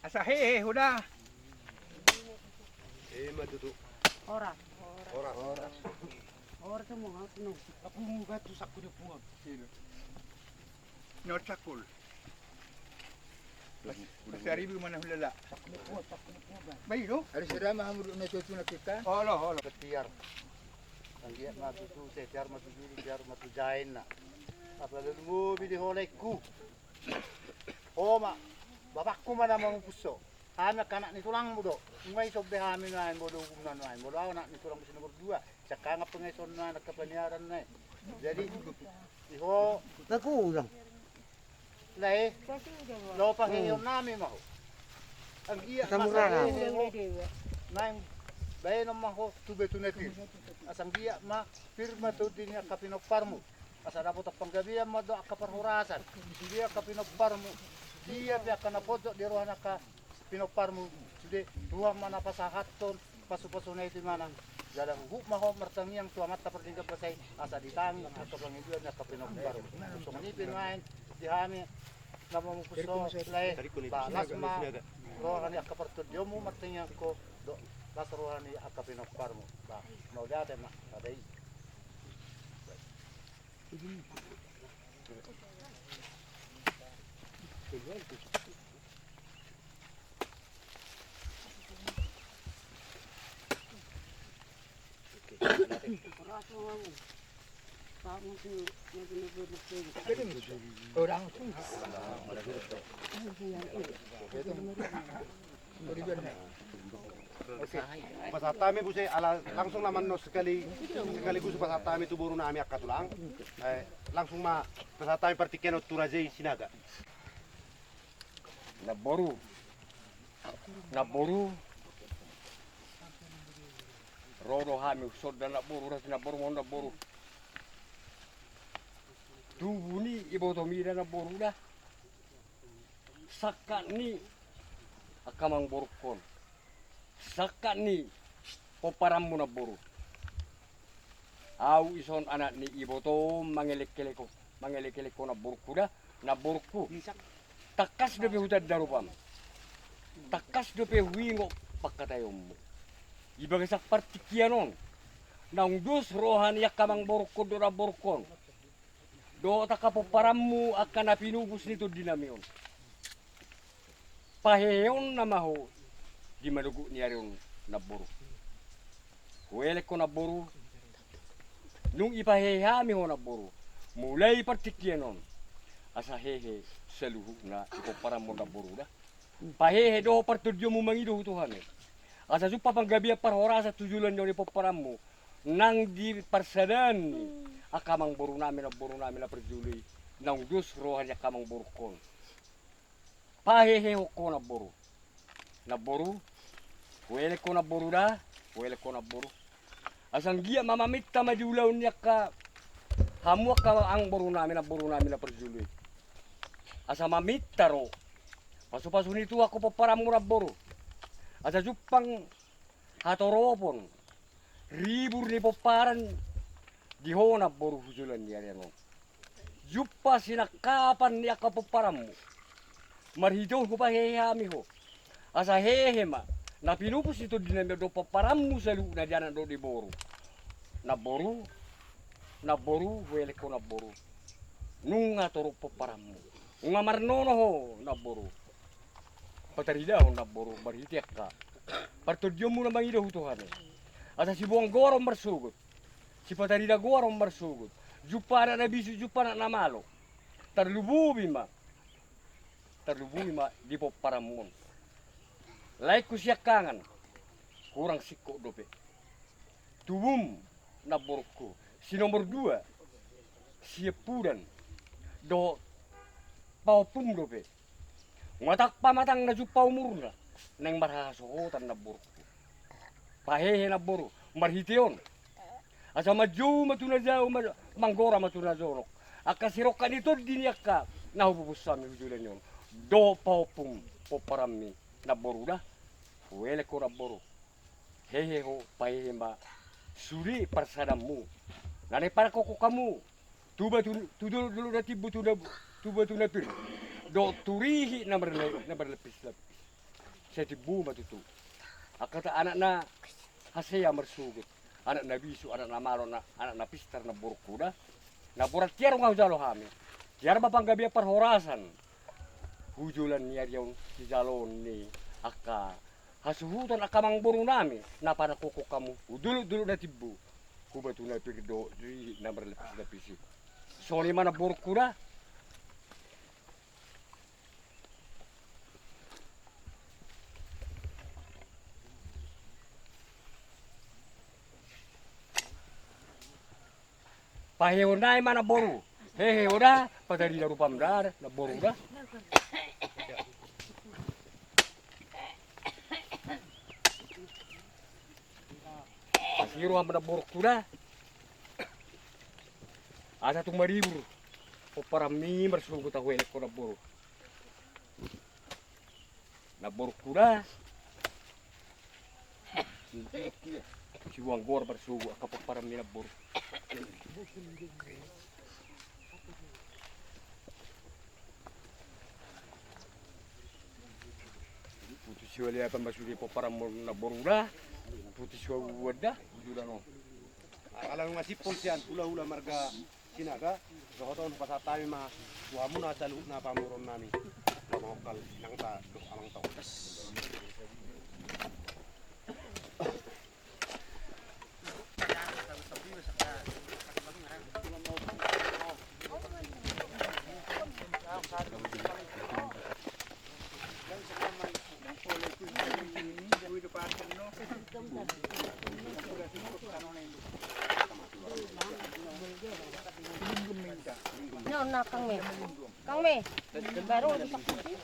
Asa hehe ho da. Ima tutu. Horas. Horas. Horas. Horas. Aku mau batu saku di puang. Not sakul. Pasaribu ma na hulala. Baik do. Ada sudah mah hamu duduk na tutu na kita. Olo, olo. Tiar. Anggiat ma tutu, tiar ma tu julu, tiar ma tu jae na. Apa lalu mobi di ho laengku. Ho ma. Bapakku ma na mamupus ho. Hami angka anak ni tulangmu do. Nunga ison be hami nuaeng molo ugum na nuaeng. Molo au anak ni tulangmu si nomor dua. Sian hangap pe nga ison nuaeng angka paniaran na i. Jadi di ho. Lae. Laho pangkataion nami ma ho. Anggiat ma sahehe ho. Naeng baenon ma ho tu batu na pir. Asa anggiat ma pir ma tondi ni angka pinomparmu. Asa dapotan panggabean ma dohot angka parhorasan. Sude angka pinomparmu. Dia pe angka na pojok di roha ni angka pinomparmu. Sude Tuhan ma na pasahathon pasu-pasuna i tu ibana. Jala huhut ma ho martangiang tu Amanta Pardenggan Basa i asa ditangi angka pangidoan ni angka pinomparmu. Songon i pe nuaeng di hami na mamupus ho lae, ba las ma roha ni angka partondionmu martangiang ho, dohot las roha ni angka pinomparmu. Ba mauliate ma. Ada i. Pasahat hami muse, ala langsung nama annon sekali, sekaligus pasahat hami tu boru nami angka tulang. Eh, langsung ma pasahat hami partingkian on tu raja i Sinaga. Namboru. Namboru. Ro do hami songon namboru, ro si namboru, songon namboru. Tubu ni ibotomi da namboru da. Sangkap ni angka amangborungkon, sangkap ni pomparanmu namboru. Au ison anak ni ibotom mangelek-elek ho, mangelek-elek ho namborungku da, namborungku. Tangkas dope hutanda rupam, tangkas dope huingot pangkataionmu. Di bagasan partingkian on, naung dos roha ni angka amangborungkon dohot namborungkon dohot angka pomparanmu angka na pinupus ni tondinami on. Paheheonna ma ho di manogot ni ari on namboru. Huelek ho namboru, nung dipahehe hami ho namboru, mulai partingkian on asa hehe saluhutna di pomparanmu namboru da. Pahehe dohot partondionmu mangido hu Tuhan i, asa jumpang panggabean parhorasan tu joloan ni pomparanmu nang di parsadaan ni angka amangborunami namborunami na parjolo i, naung dos roha ni angka amangborungkon. Pahehehon ho namboru. Namboru, huelek ho namboru da, huelek ho namboru. Asa anggiat ma maminta ma di ulaon ni angka hamu angka amangborunami namborunami na parjolo i, asa maminta ro pasupasu ni Tuhan ho pomparanmu namboru. Asa jumpang hatoropon, ribur ni pomparan di ho namboru hu joloan ni ari on. Jumpang sinangkapan ni angka pomparanmu marhite on hupahehe hami ho, asa hehe ma na pinupus ni tondinami on dohot pomparanmu saluhutna di anak dohot di boru. Namboru, namboru, huelek ho namboru, nunga torop pomparanmu, nunga marnono ho namboru. Pataridahon namboru marhite angka partondionmu na mangido hu Tuhan i, asa siboan goar on marsogot, sipatarida goar on marsogot, jumpang anak na bisuk, jumpang anak na malo. Tarlumobi ma, tarlumobi ma di pomparanmu on. Laengku siangkangan, hurang singkop dope. Tubum namborungku, si nomor dua, siampudan dohot pahompum dope. Nunga tangkas pamatangna jumpang umurna, naeng marhahasohotan namborungku. Pahehe namboru marhite on, asa manjou ma tu na jabu, ma-, manggora ma tu na jonok angka sirongkap ni tondi ni angka na hupupus hami hu joloan on dohot pahompum pomparanmi namboru da. Huelek ho namboru, hehe ho, pahehe ma sude parsadaanmu na naeng panangkokhon hamu tu batu, tu dolok-dolok na timbo, tu na, tu batu na pir dohot tu rihit na marle-, na marlepis-lepis. Sai timbo ma tutu angka ta anak na hasea marsogot, anak na bisuk, anak na malo, na, anak na pistar namborungku da. Na borat tiar nunga hujalo hami, tiar ma panggabean parhorasan hu joloan ni ari on, sijaloon ni angka hasuhuton angka amangborunami na panangkokhon hamu hu dolok-dolok na timbo, hu batu na pir dohot rihit na marlepis-lepis i. Songon i ma namborungku da. Pahehehon nai ma namboru. Hehe ho da, patarida rupam da namboru da. Asi roham namborungku da. Asa tung maribur pomparanmi marsogot, huelek ho namboru. Namborungku da. Siboan goar marsogot angka pomparanmi namboru. Putus siualiatan ma sude pomparanmu namboru da. Putus siualuan da. Jula no. Ala nunga simpul sian hulahula marga Sinaga, dohot on pasahat hami ma tu hamuna saluhutna pamoruonnami. Mangongkal inangta dohot amangta. Nah, Kang Me. Kang Me. Baru dipakai.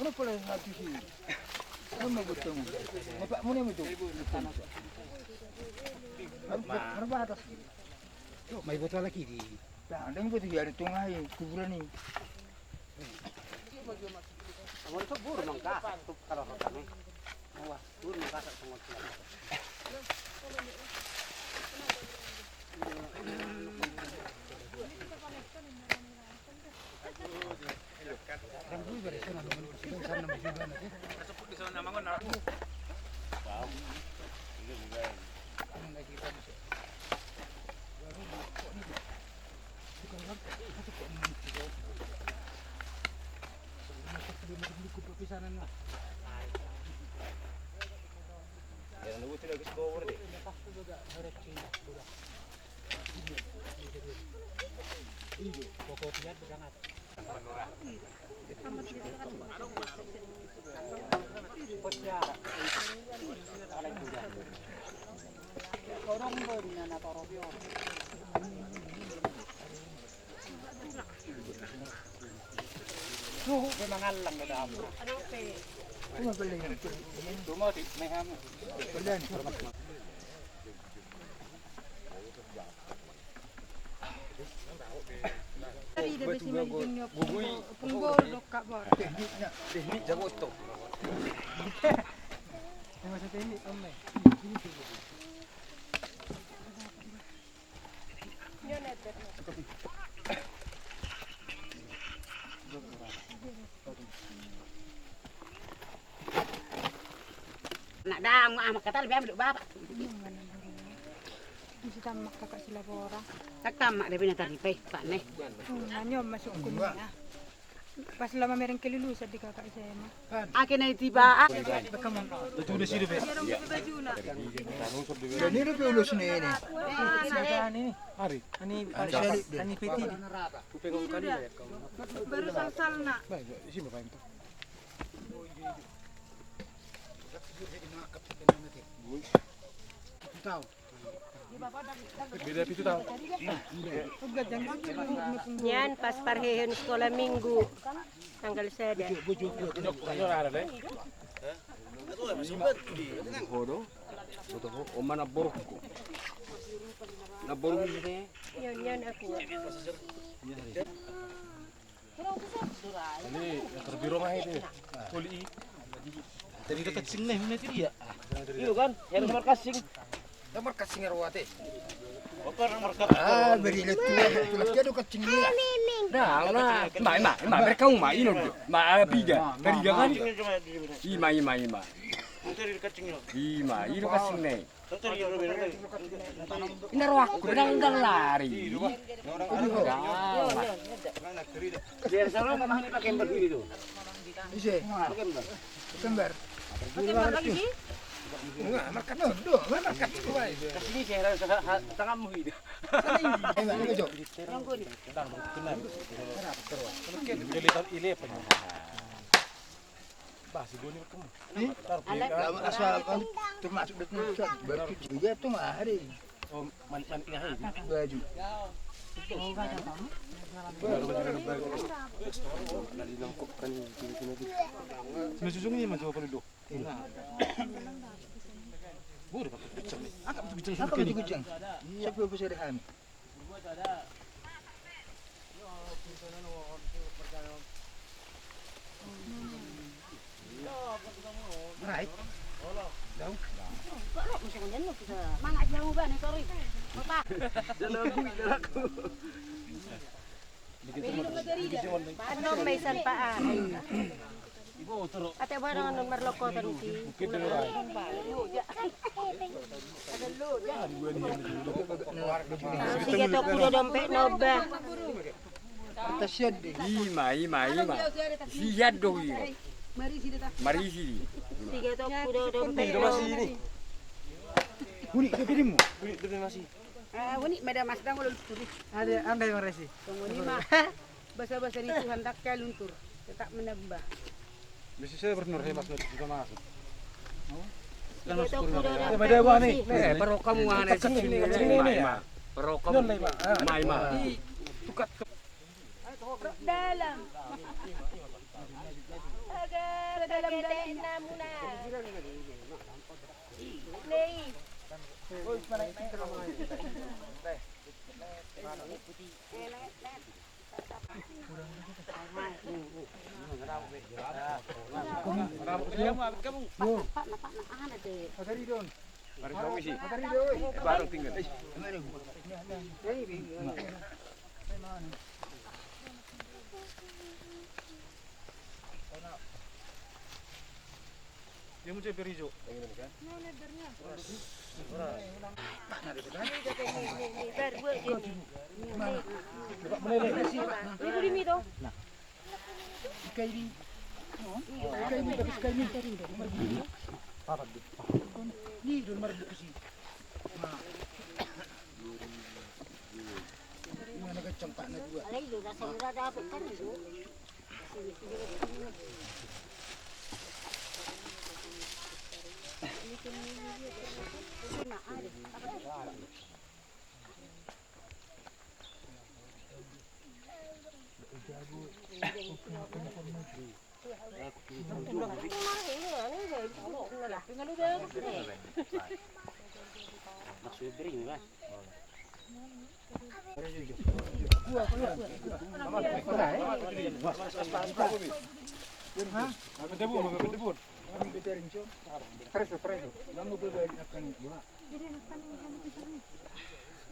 Kenapa lah satu sih? Kenapa gue temu? Bapak mau nih itu. Harus harus batas. Mai botol lagi di. Nah, ada yang buat di hari tengah ini kuburan ini. Amor itu buru mangka, tuh kalau kota nih. Wah, buru mangka tak semua. Suhu pe mangallang do dahamu. Cuma beli. Cuma di mehamu. Teknikna, teknik jago to. Nak dang, ah, makatal biar duduk bapak. Isi tamak kakak si Labora. Tak tamak dia punya tadi pe, Pak, nih. Hmm, nanyom masuk kuliah. Pas lama mereng kelulusan di kakak S M A. Ake na itiba. Itu udah sih, Beb. Jadi lu pe ulos ni ini. Ini. Hari. Ini P T. Baru salsalna. Baik, isi bapak itu. Tahu. Beda pitu taon. Nian pas parheheon sikola minggu tanggal sada. Oma na borukku. Na borukku. Nian, nian aku. Ini yang terbirong aja itu. Kuli i. Tadi itu kacing nih, mana tadi ya? Itu kan, yang nomor kacing. Nomor kacing arwate. Apa nomor kacing? Ah, beri lihat tuh, tuh lagi ada kacing ni. Dah, lah. Ma, ma, ma, mereka mau main udah. Ma, piga. Piga kan? Ima, ima, ima. Itu kacingnya. Ima, itu kacing nih. Ini rohakku, ndang, ndang lari. Biar sama mama ini pakai ember dulu itu. Ise. Pakai ember. Pakai ember. Pakai ember lagi, Ji? Enggak, markas dodo, markas itu, Pak. Kasih ini saya rasa tanganmu itu. Ayo, Pak, ini, Cok. Yang gue ini. Udah lihat ile apa? Bah, si Doni bertemu. Asal kan termasuk berarti juga tuh hari. Oh, manik-maniknya hari. Baju. Nah, di nangkok kan di sini tuh. Sama susunya masih apa dulu? Iya. Boleh pakai kucing nih. Angkat itu kucing. Angkat itu kucing. Siapa yang bisa dihami? Right. Jauh. Kok lo mesti ngomong lo kita? Mangat jauh banget, sorry. Kota. Jalan aku, jalan aku. Annon ma i sian Pak Ari. Ate barang annon marloko tadi. Sigatok do dompet noba. Ima, ima, ima. Sian do ima. Marisi. Sigatok do dompet noba. Unik do pilimu. Unik do masih. Ah, unik mada mas dang olo turi. Ada anda yang resi. Tunggu ni ma. Basa-basa ni Tuhan tak kayak luntur. Tetap menambah. Bisa saya benar hebat lagi juga masuk. Kan masuk kurma. Ada buah nih. Eh, perlu kamu aneh sini. Perlu kamu. Mai ma. Tukat. Dalam. Dia mau ceper hijau.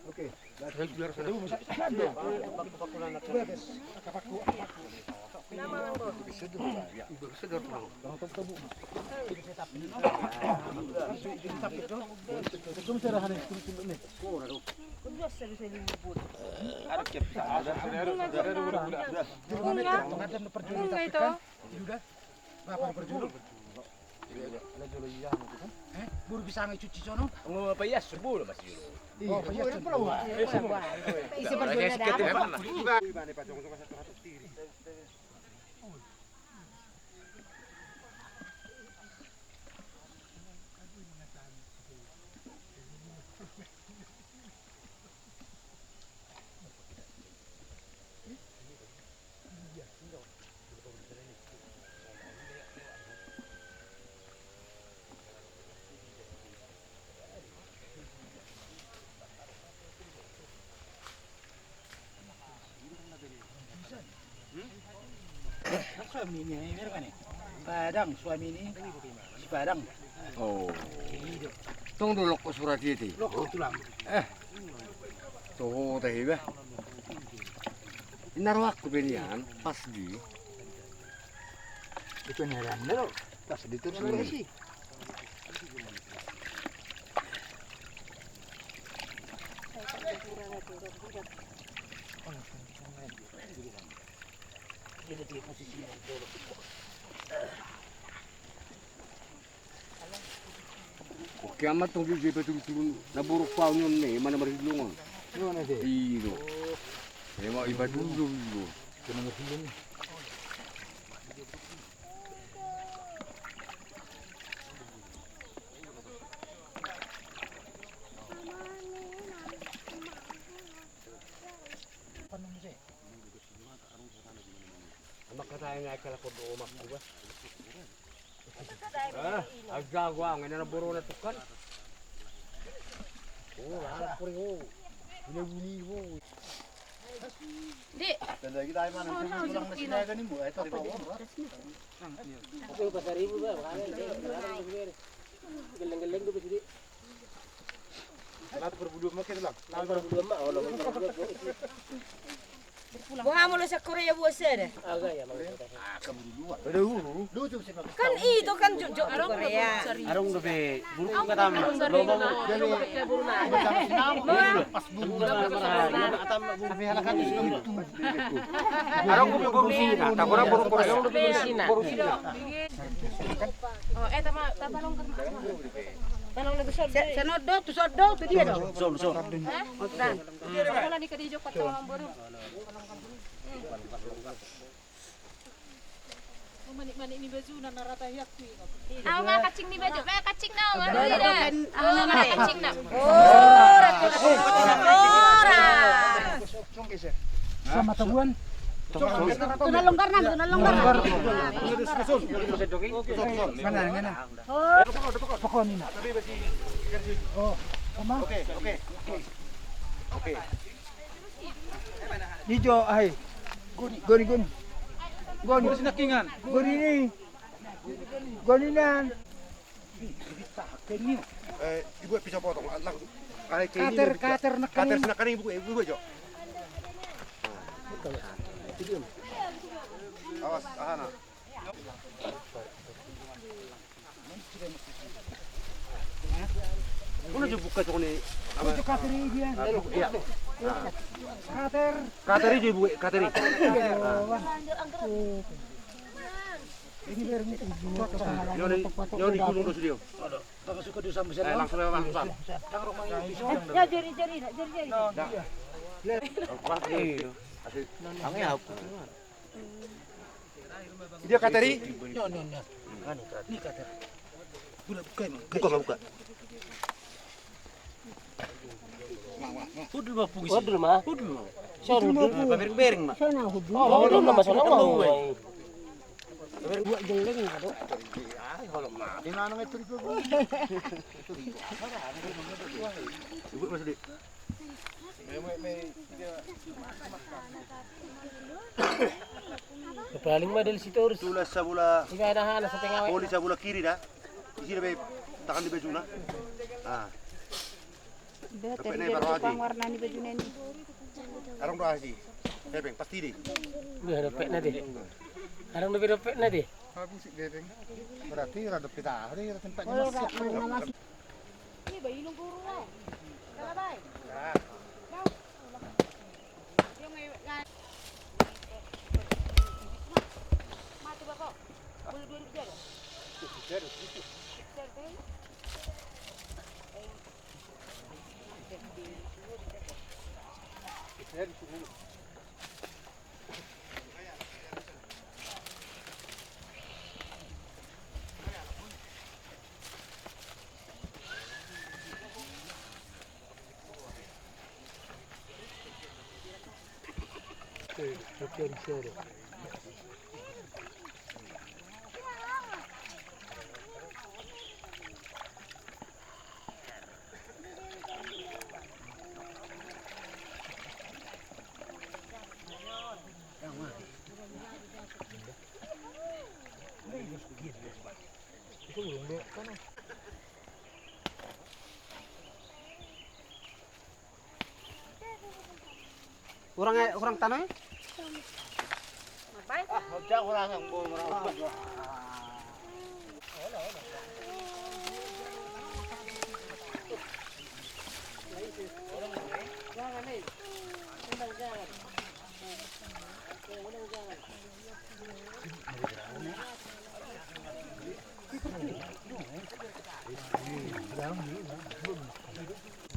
Oke. Boru pisang i cuci sono. Ngo paias sebul masih. Iya, paias sebul. Isi perjuangan. Suami ni, Padang, suami ni si Padang. Oh. Tong do lokkon surat i ate. Lokkon tulang. Eh. Toho tahe bah. Ina rohakku be nian pas di. Itu ni ada lo. Pas di terus ni. Oke, amat tong di jeba dulu-dulu. Na borok pau ni on ne, mana marhilungan. Iya. Emang iba dulu-dulu. Aja gua ngena na borona tukkan. Oh, anak kuri ho. Bule buni ho. Di. Tanda kita ai mana? Tulang na sinaga ni bu, ai tadi bawa. Aku pasar ibu bah. Geleng-geleng tu besi di. Lat perbudu mak itu lah. Lat perbudu mak, oh, lat perbudu mak. Boha molo sian Korea buat sada? Kan itu kan jokjok di Korea. Arung dope buruk kata. Arung dope buruk sina. Tak kurang buruk Korea. Oh, eh, tama, tama nongkrong. Tama nongkrong. Sono do, tu sono do, tu dia do. Sono, sono. Hah? Mula ni ka di Joko tama mamboru. Manik-manik ni baju na narata hiak tu. Au ma kancing ni baju, ma kancing na, ma kancing na. Ora. Sama tabuan. Tuna longgar nang, tuna longgar nang. Mana, mana? Oh. Pokoknya. Oh, sama. Oke, oke. Oke. Ijo, ai. Goni, goni. Goni. Goni sinakingan. Goni ni. Goni nan. Eh, ibu bisa potong langsung. Kater, kater nakaning. Kater nakaning ibu, ibu jo. Awas, ahana. Mana jo buka cokne. Kater i dia. Kater. Kater i jo ibu, kater i. Nyoni, nyoni gulung do sude. Langsung lewat langsung. Ya, jari, jari, jari, jari. Dia kater i. Buka, buka. Hudul ma, pungsi. Hudul ma. Hudul ma. Hudul ma. Pabereng-bereng ma. Hudul ma, sonang ma. Pabereng. Dua jeleng ma do. Ai, kalau mati nana itu. Ibu masih di. Paling ma del sitorus. Tulas sabola. Iba dah ana setengah. Poli sabola kiri da. Isi da be tangan di bajuna. Ah. Dope na i, baru aja. Warna ni bajuna ni. Arang do asi. Hepeng pasti di. Udah dope na di. Arang dope dope na di. Habis hepeng. Berarti rada pita hari rada tempat ni masih. Ini bayi nunggu rumah. Kalau baik. Hurang, hurang tano i?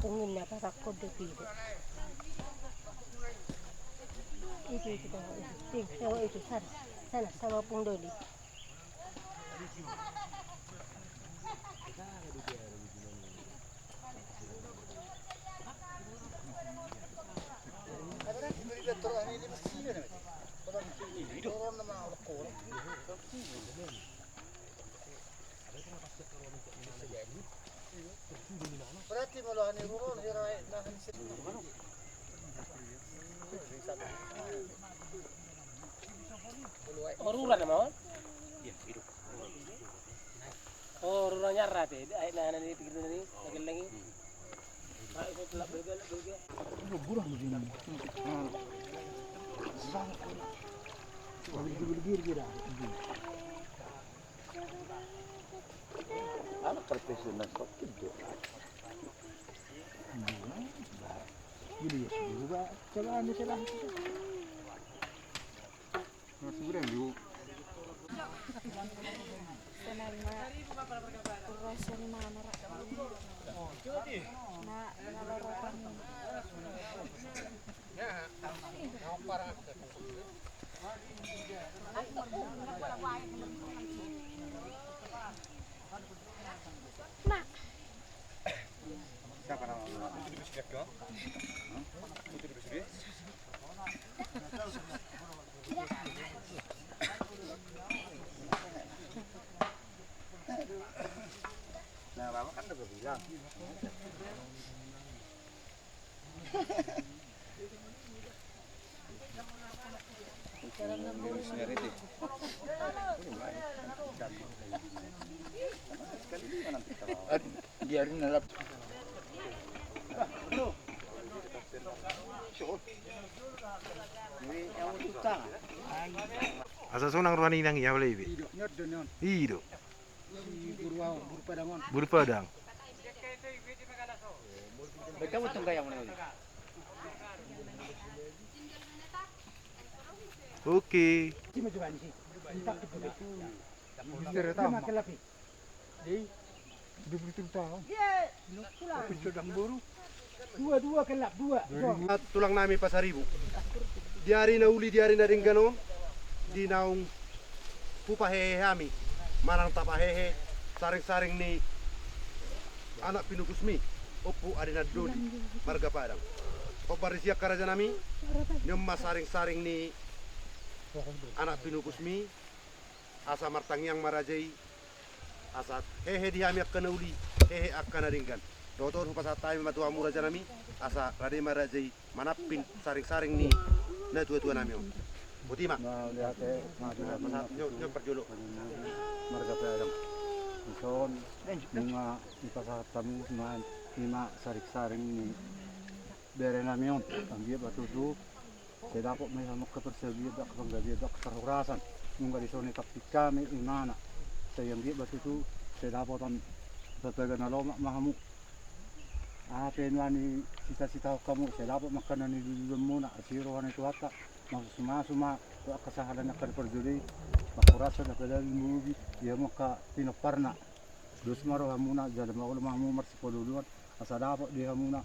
Pungin na parakon do pide. Itu, itu, itu, itu, sana, sana, sama Pung Dodi. Berarti molo hana ruron hira nahan. Oruran nama on? Oh, oruran nyarra te. Ai nahan ni pikir ni, lagi lagi. Anak profesional sakit do. Gini ya, coba anu salah. Mas, udah, Bu. Senang, Mak. Kurasa ni mana, Rak? Nah, kalau rokok ni. Siapa nama? Putri Bisri. Hah? Putri Bisri. Asa sonang roha ni inang i, apala ibe. I do. Si Buru Aong, Buru Padang on. Buru Padang. Oke. Dua, dua, kelak dua. Tulang nami Pasaribu. Di ari na uli, di ari na denggan on, di naung hupahehe hami manang tapahehe saring-saring ni anak pinupusmi, Ompu Adinandoli marga Padang. Hombar di si angka raja nami, nion ma saring-saring ni anak pinupusmi, asa martangiang ma raja i, asa hehe di hami angka na uli, hehe angka na denggan. Dohot on hupasahat hami ma tu hamu raja nami, asa rade ma raja i manampin saring-saring ni natua-tua nami on. Boti ma. Pasahat nion parjolo. Marga Padang. Dison nunga dipasahat hamu ma i ma saring-saring ni bere nami on, anggiat ma tutu sai dapot ma i hamu angka parsaulian dohot angka panggabean dohot angka parhorasan. Nunga dison ditampik hami imana, sai anggiat ma tutu sai dapotan pataga na lomak ma hamu. Aha pe nuaeng sita-sitahon hamu, sai dapot ma angka na niluluanmuna, asi roha ni Tuhanta, masu-masu ma tu angka sahala ni angka na parjolo i, mangkorashon angka dalan lobi di hamu angka pinomparna. Dos ma rohamuna jala maol ma hamu marsipaluluan, asa dapot di hamuna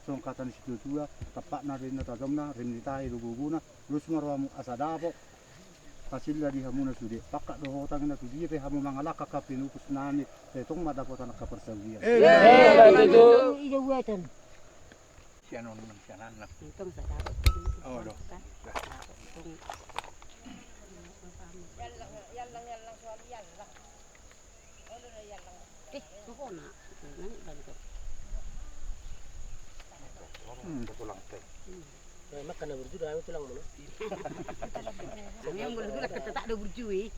songon hata ni situatua, tampakna do inna tajomna, rim ni tahi do gogona, dos ma rohamu asa dapot hasilla di hamuna sude. Pangkat dohot hutang na tu dia pe hamu mangalangka angka pinupus nami, sai tong ma dapotan angka parsaulian. Sian on, sian anak. Untung sai dapot. Oh, do. Dapot. Eh, sohona. Hmm. Tulang teh. Hmm. Nah, makan na burju dah, tulang mana? Kami yang boleh bilang kata tak ada burju, eh.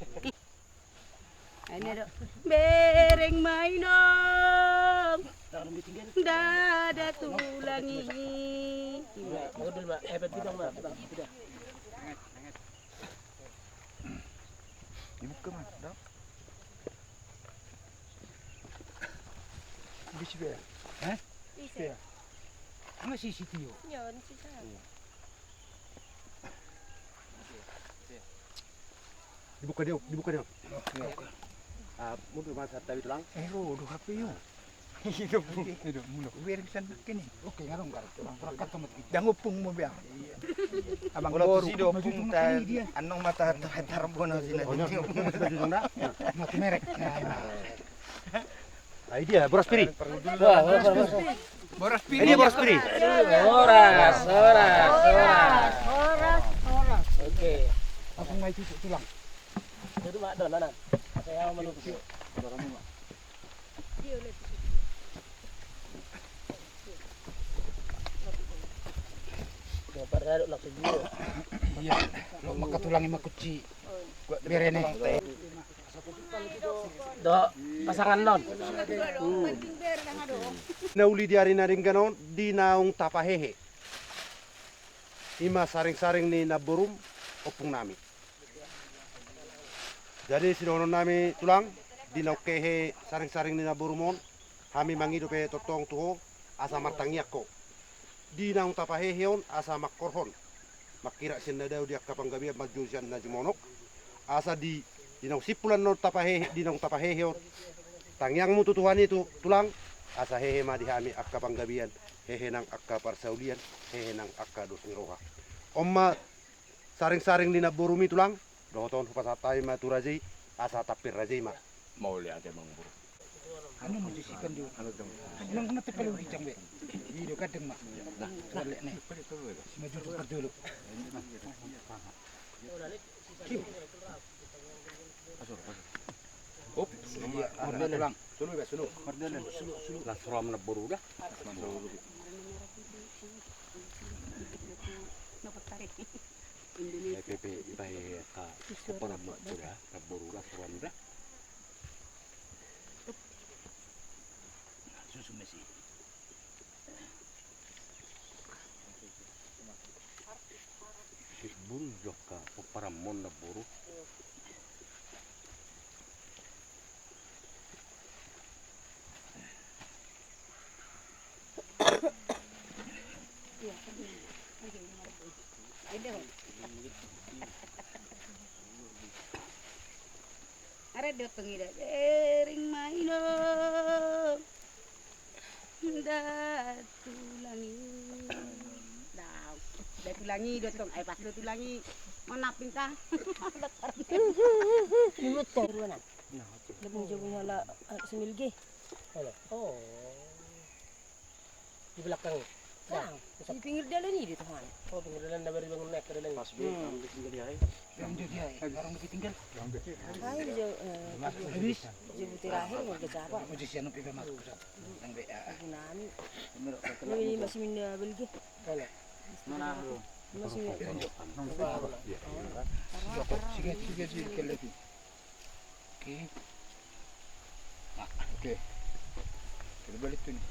Ini ada bereng mainong. Dada tulang i. Modul, Mak. Eh, berarti dong, Mak. Dibuka, Mak. Dong. Di sini ya? Hah? Di sini ya? Sama si Sitio. Iya, di sini. Dibuka dia, dibuka dia. Ah, mundur masa tabi tulang. Eh, ro, do H P yo. Hidup, hidup, mundur. Biar bisa nak ini. Oke, ngarung, ngarung. Perangkat sama kita. Jangan opung mau biar. Abang boru. Sido opung ta, anong mata, ta, ta, bono sini. Mati merek. Nah, ini. Ah, dia, boras piri. Wah, boras, boras, boras. Boras piri. Ini boras piri. Boras, boras, boras. Boras, boras. Oke. Langsung main cucuk tulang. Itu mak don, anak. Saya mau melukis. Iya, lo maka tulang i ma kunci. Berene. Do, pasangan non. Na uli di ari na denggan on, di naung tapahehe. I ma saring-saring ni namborum, ompung nami. Jadi sidohonon nami tulang, di naung hehe saring-saring ni namborum on, hami mangido pe tongtong tu ho, asa martangiang ho. Di naung tapahehe on, asa mangkorhon. Mangkirap sian na dao di angka panggabean manjou sian na jumonok. Asa di, di naung simpul annon tapahehe, di naung tapahehe on. Tangiangmu tu Tuhan i tu, tulang. Asa hehe ma di hami angka panggabean, hehe nang angka parsaulian, hehe nang angka dos ni roha. On ma saring-saring ni namborum i tulang. Dohot on hupasahat hami ma tu raja i, asa tampil raja i ma. Mauliate, Amangboru. Anu, mau jisikan dulu. Anu, dong. Anu, kena tepel udah, Cang, be. Iya, do kadang, Mak. Nah, balik nih. Maju cepat dulu. Kim. Pasur, pasur. Up. Iya, ah, Tulang. Sunu, Bas, sunu. Las roham namboru da. Ia pe, pe, ipahe angka pomparanmu da, namboru, las roham da. Susu mesi. Simbur jo angka pomparanmon namboru. Are do tong ida, ring mainom. Nda tulang i. Nda, nda tulang i do tong. Ai pas do tulang i. Mana pinta. Mulut to ruana. Dia punya jauhnya lah, eh, semilgi. Halo. Oh. Di belakang. Nah, di pinggir dalan i do, Tuhan. Oh, pinggir dalan, na baru bangun naik ke dalan. Pas be, orang ditinggal ya, eh. Orang ditinggal, orang ditinggal. Hai, jo, eh, habis. Jo, terakhir mau ke siapa? Mau di siapa, mau ke mana? Yang be, ah. Ibu nami. Ini masih minda belgi. Mana lu? Masih minda. Sige, sige, sige, sige. Oke. Nah, oke. Kita balik tuh nih.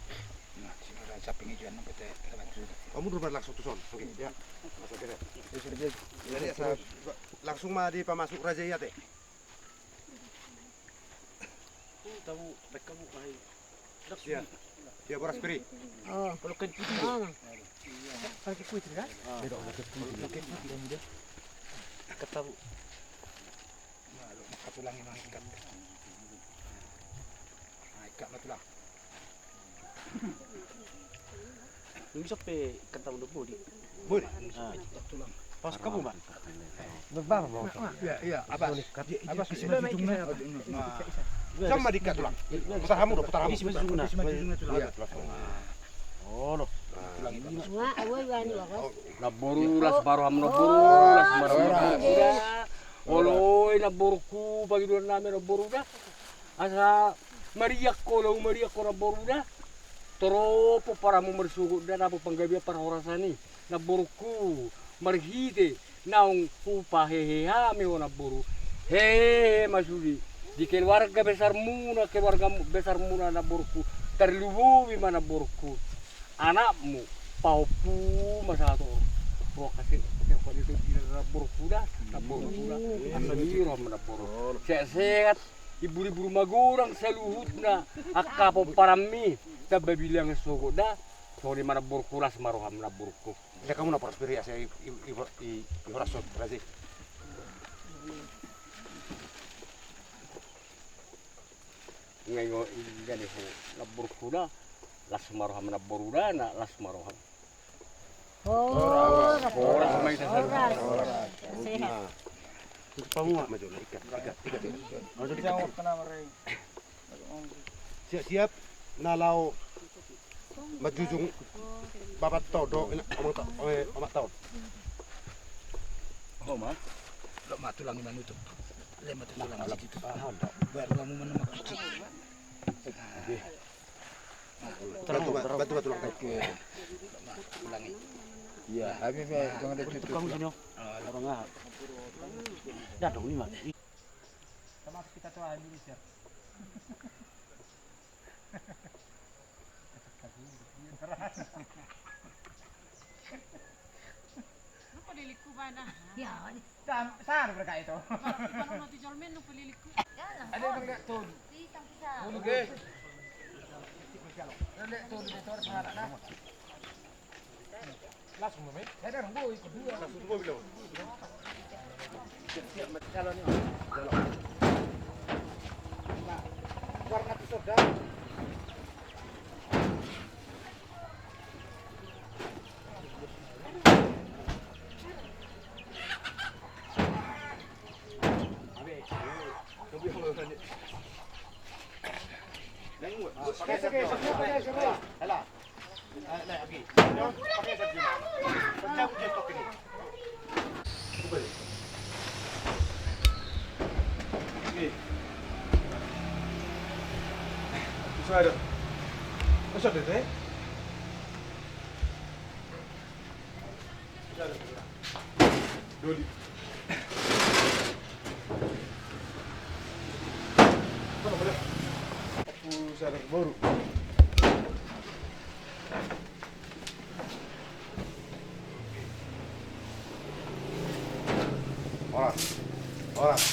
Nah, sini ada samping hijauan, nanti kita lewat dulu. Kamu dulu langsung tuson. Oke, ya. Masuk aja. Ya, sudah, sudah. Jadi, asal langsung ma dipamasuk raja i ate. Tahu, mereka buka. Dia. Dia boras piri. Oh. Kalau kain putih. Mana? Pakai kuitri kan? Ah. Beda, pakai kuitri. Pakai kuitri kan dia. Ketabu. Nah, lu angkat tulang ini, angkat. Nah, ikat ma tulang. Bisa pe ketabu do bodi. Bodi. Ah. Pas kamu, Bang. Iya, iya, apa? Sama diikat tulang. Putar hamu do, putar hamu. Namboru, las ma roham namboru, las ma roham namboru. Olo, namborungku, pangidoan nami namboru da. Asa mariak ho, laho mariak ho namboru da. Torop pomparanmu marsogot da, dapot panggabean parhorasan i. Namborungku, marhite naung hupahehe hami ho namboru. Hehe ma sude. Di keluarga besarmuna, keluarga besarmuna namborungku. Tarlumobi ma namborungku. Anakmu, pahompu ma sahat on. Roha kasih, kasih apa itu di namborungku da, namborungku da. Asa ni roha ma namboru. Sehat-sehat. Ibur-ibur magodang saluhutna angka pomparanmi, tamba bilang sogot da. Songon i ma namborungku, las ma roham namborungku. Ida kamu na poros piri asa i, i, i, i, i horas on raja i. Nga ingo inga ni ho namborungku da, las ma roham namboru da, na las ma roham. Horas. Horas. Horas. Sehat. Tutup panguak. Maju, ikat, ikat, ikat. Maju, ikat. Siap-siap na laho manjujung bapak tau do, ina, omak tau, eh, omak tau. Oma. Laho ma tulang i manutup. Laho ma tulang i manutup. Baru hamu manang makuci. Bantu, bantu, bantu, tulang. Oke. Iya, habis, ya, jangan ada tutup. Tukang sini, oh. Orang ah. Dah dong, ini mah. Termasuk kita tuh ahli riset. Apa delikku mana? Ya, Sa-, saru berkait itu. Kalau, kalau nanti jolmen nu pelilikku. Ada yang nggak tahu? Pisang, pisang. Bulu ge. Nggak tahu di motor sana, nah. Langsung, Bang, eh? Saya dah nunggu, ikut dulu. Langsung dulu, bilang. Siap, siap, calon ni. Calon. Nah, warna tu sudah. Ada. Masa ada, eh? Doli. Aku sadar baru. Horas. Horas.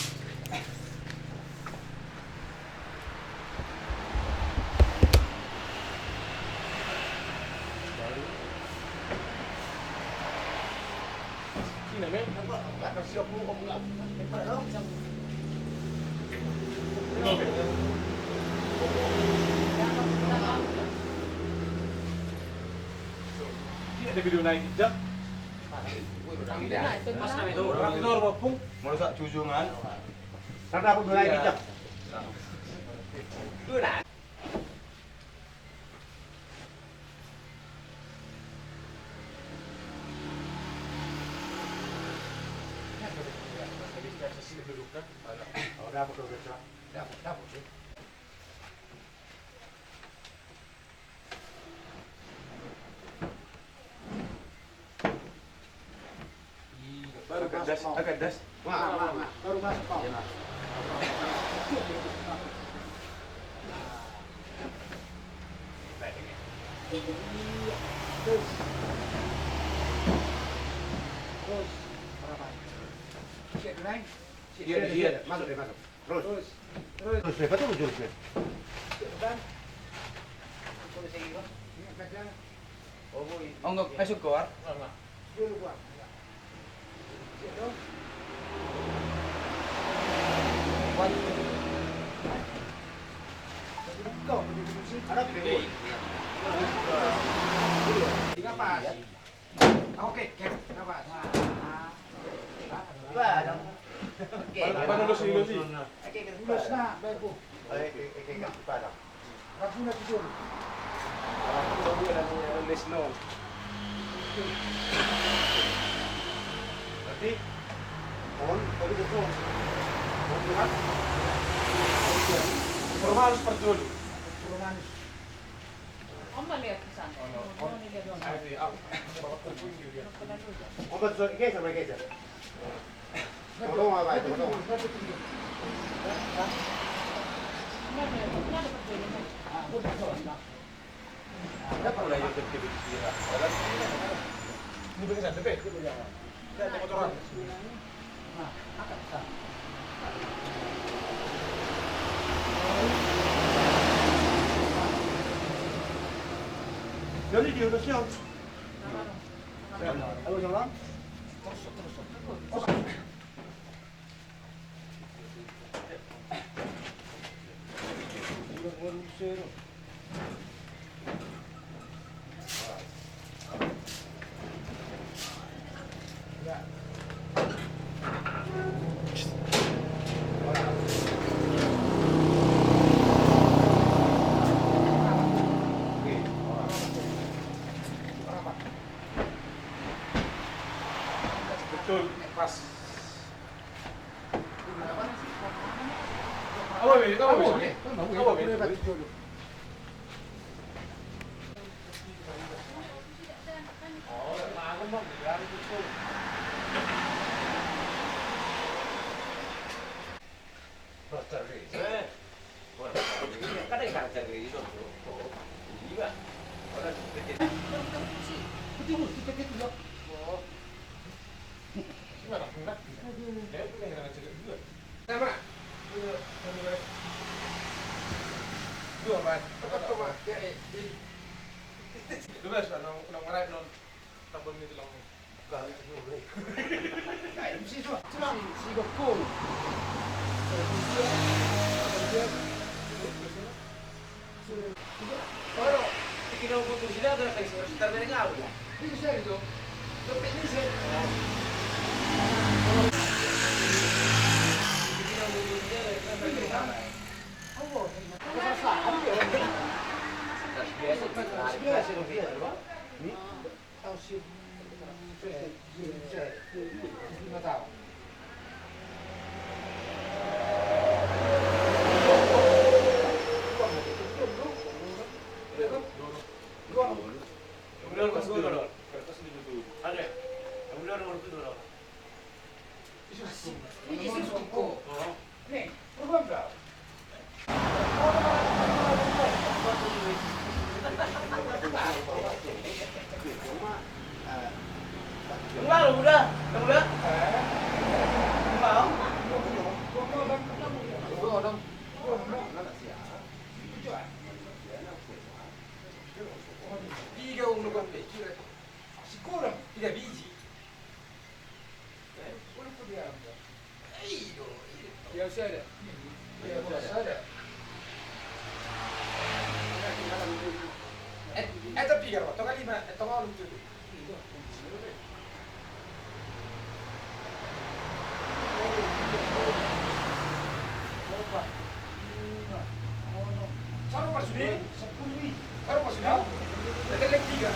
Ada video naik hijab. Mas kami tuh. Orang itu orang kampung. Mau rusak jujungan. Sana aku dua lagi, Cak. Baru kandas, ah, kandas. Wah, wah, wah. Baru masuk, Pak. Iya, Mas. Terus. Terus. Berapa? Cek dulu, Neng. Iya, iya. Masuk deh, masuk. Terus. Terus. Terus. Terus, Beb, betul, terus, Beb. Cek, Bang. Terus, ini, Bang. Ini, Bang. Onggo, masuk keluar. Oke, oke, kenapa? Wah, oke. Mana lu sih, lu sih? Oke, oke. Terus, nah, baik, Bu. Oke, oke, oke, oke. Raguna tu jolo. Raguna tu jolo, les non. Berarti on, tadi betul. On, kan? Formalus per jolo. Formalus. Om melihat ke sana. Oh, no. Om melihat ke sana. Saya di, ah, bapak pergi dia. Om, betul, geser, geser. Jadi dia udah siap. Halo, salam. Betul, pas. Apa, Be? Apa, Be? Apa, Be? Sama. Dua, Mas. Dua belas, non, non, non, tambun itu, non. Tiga, tonga lima, eh, tonga onom tu. Sarupa sude, sarupa sude. Tiga.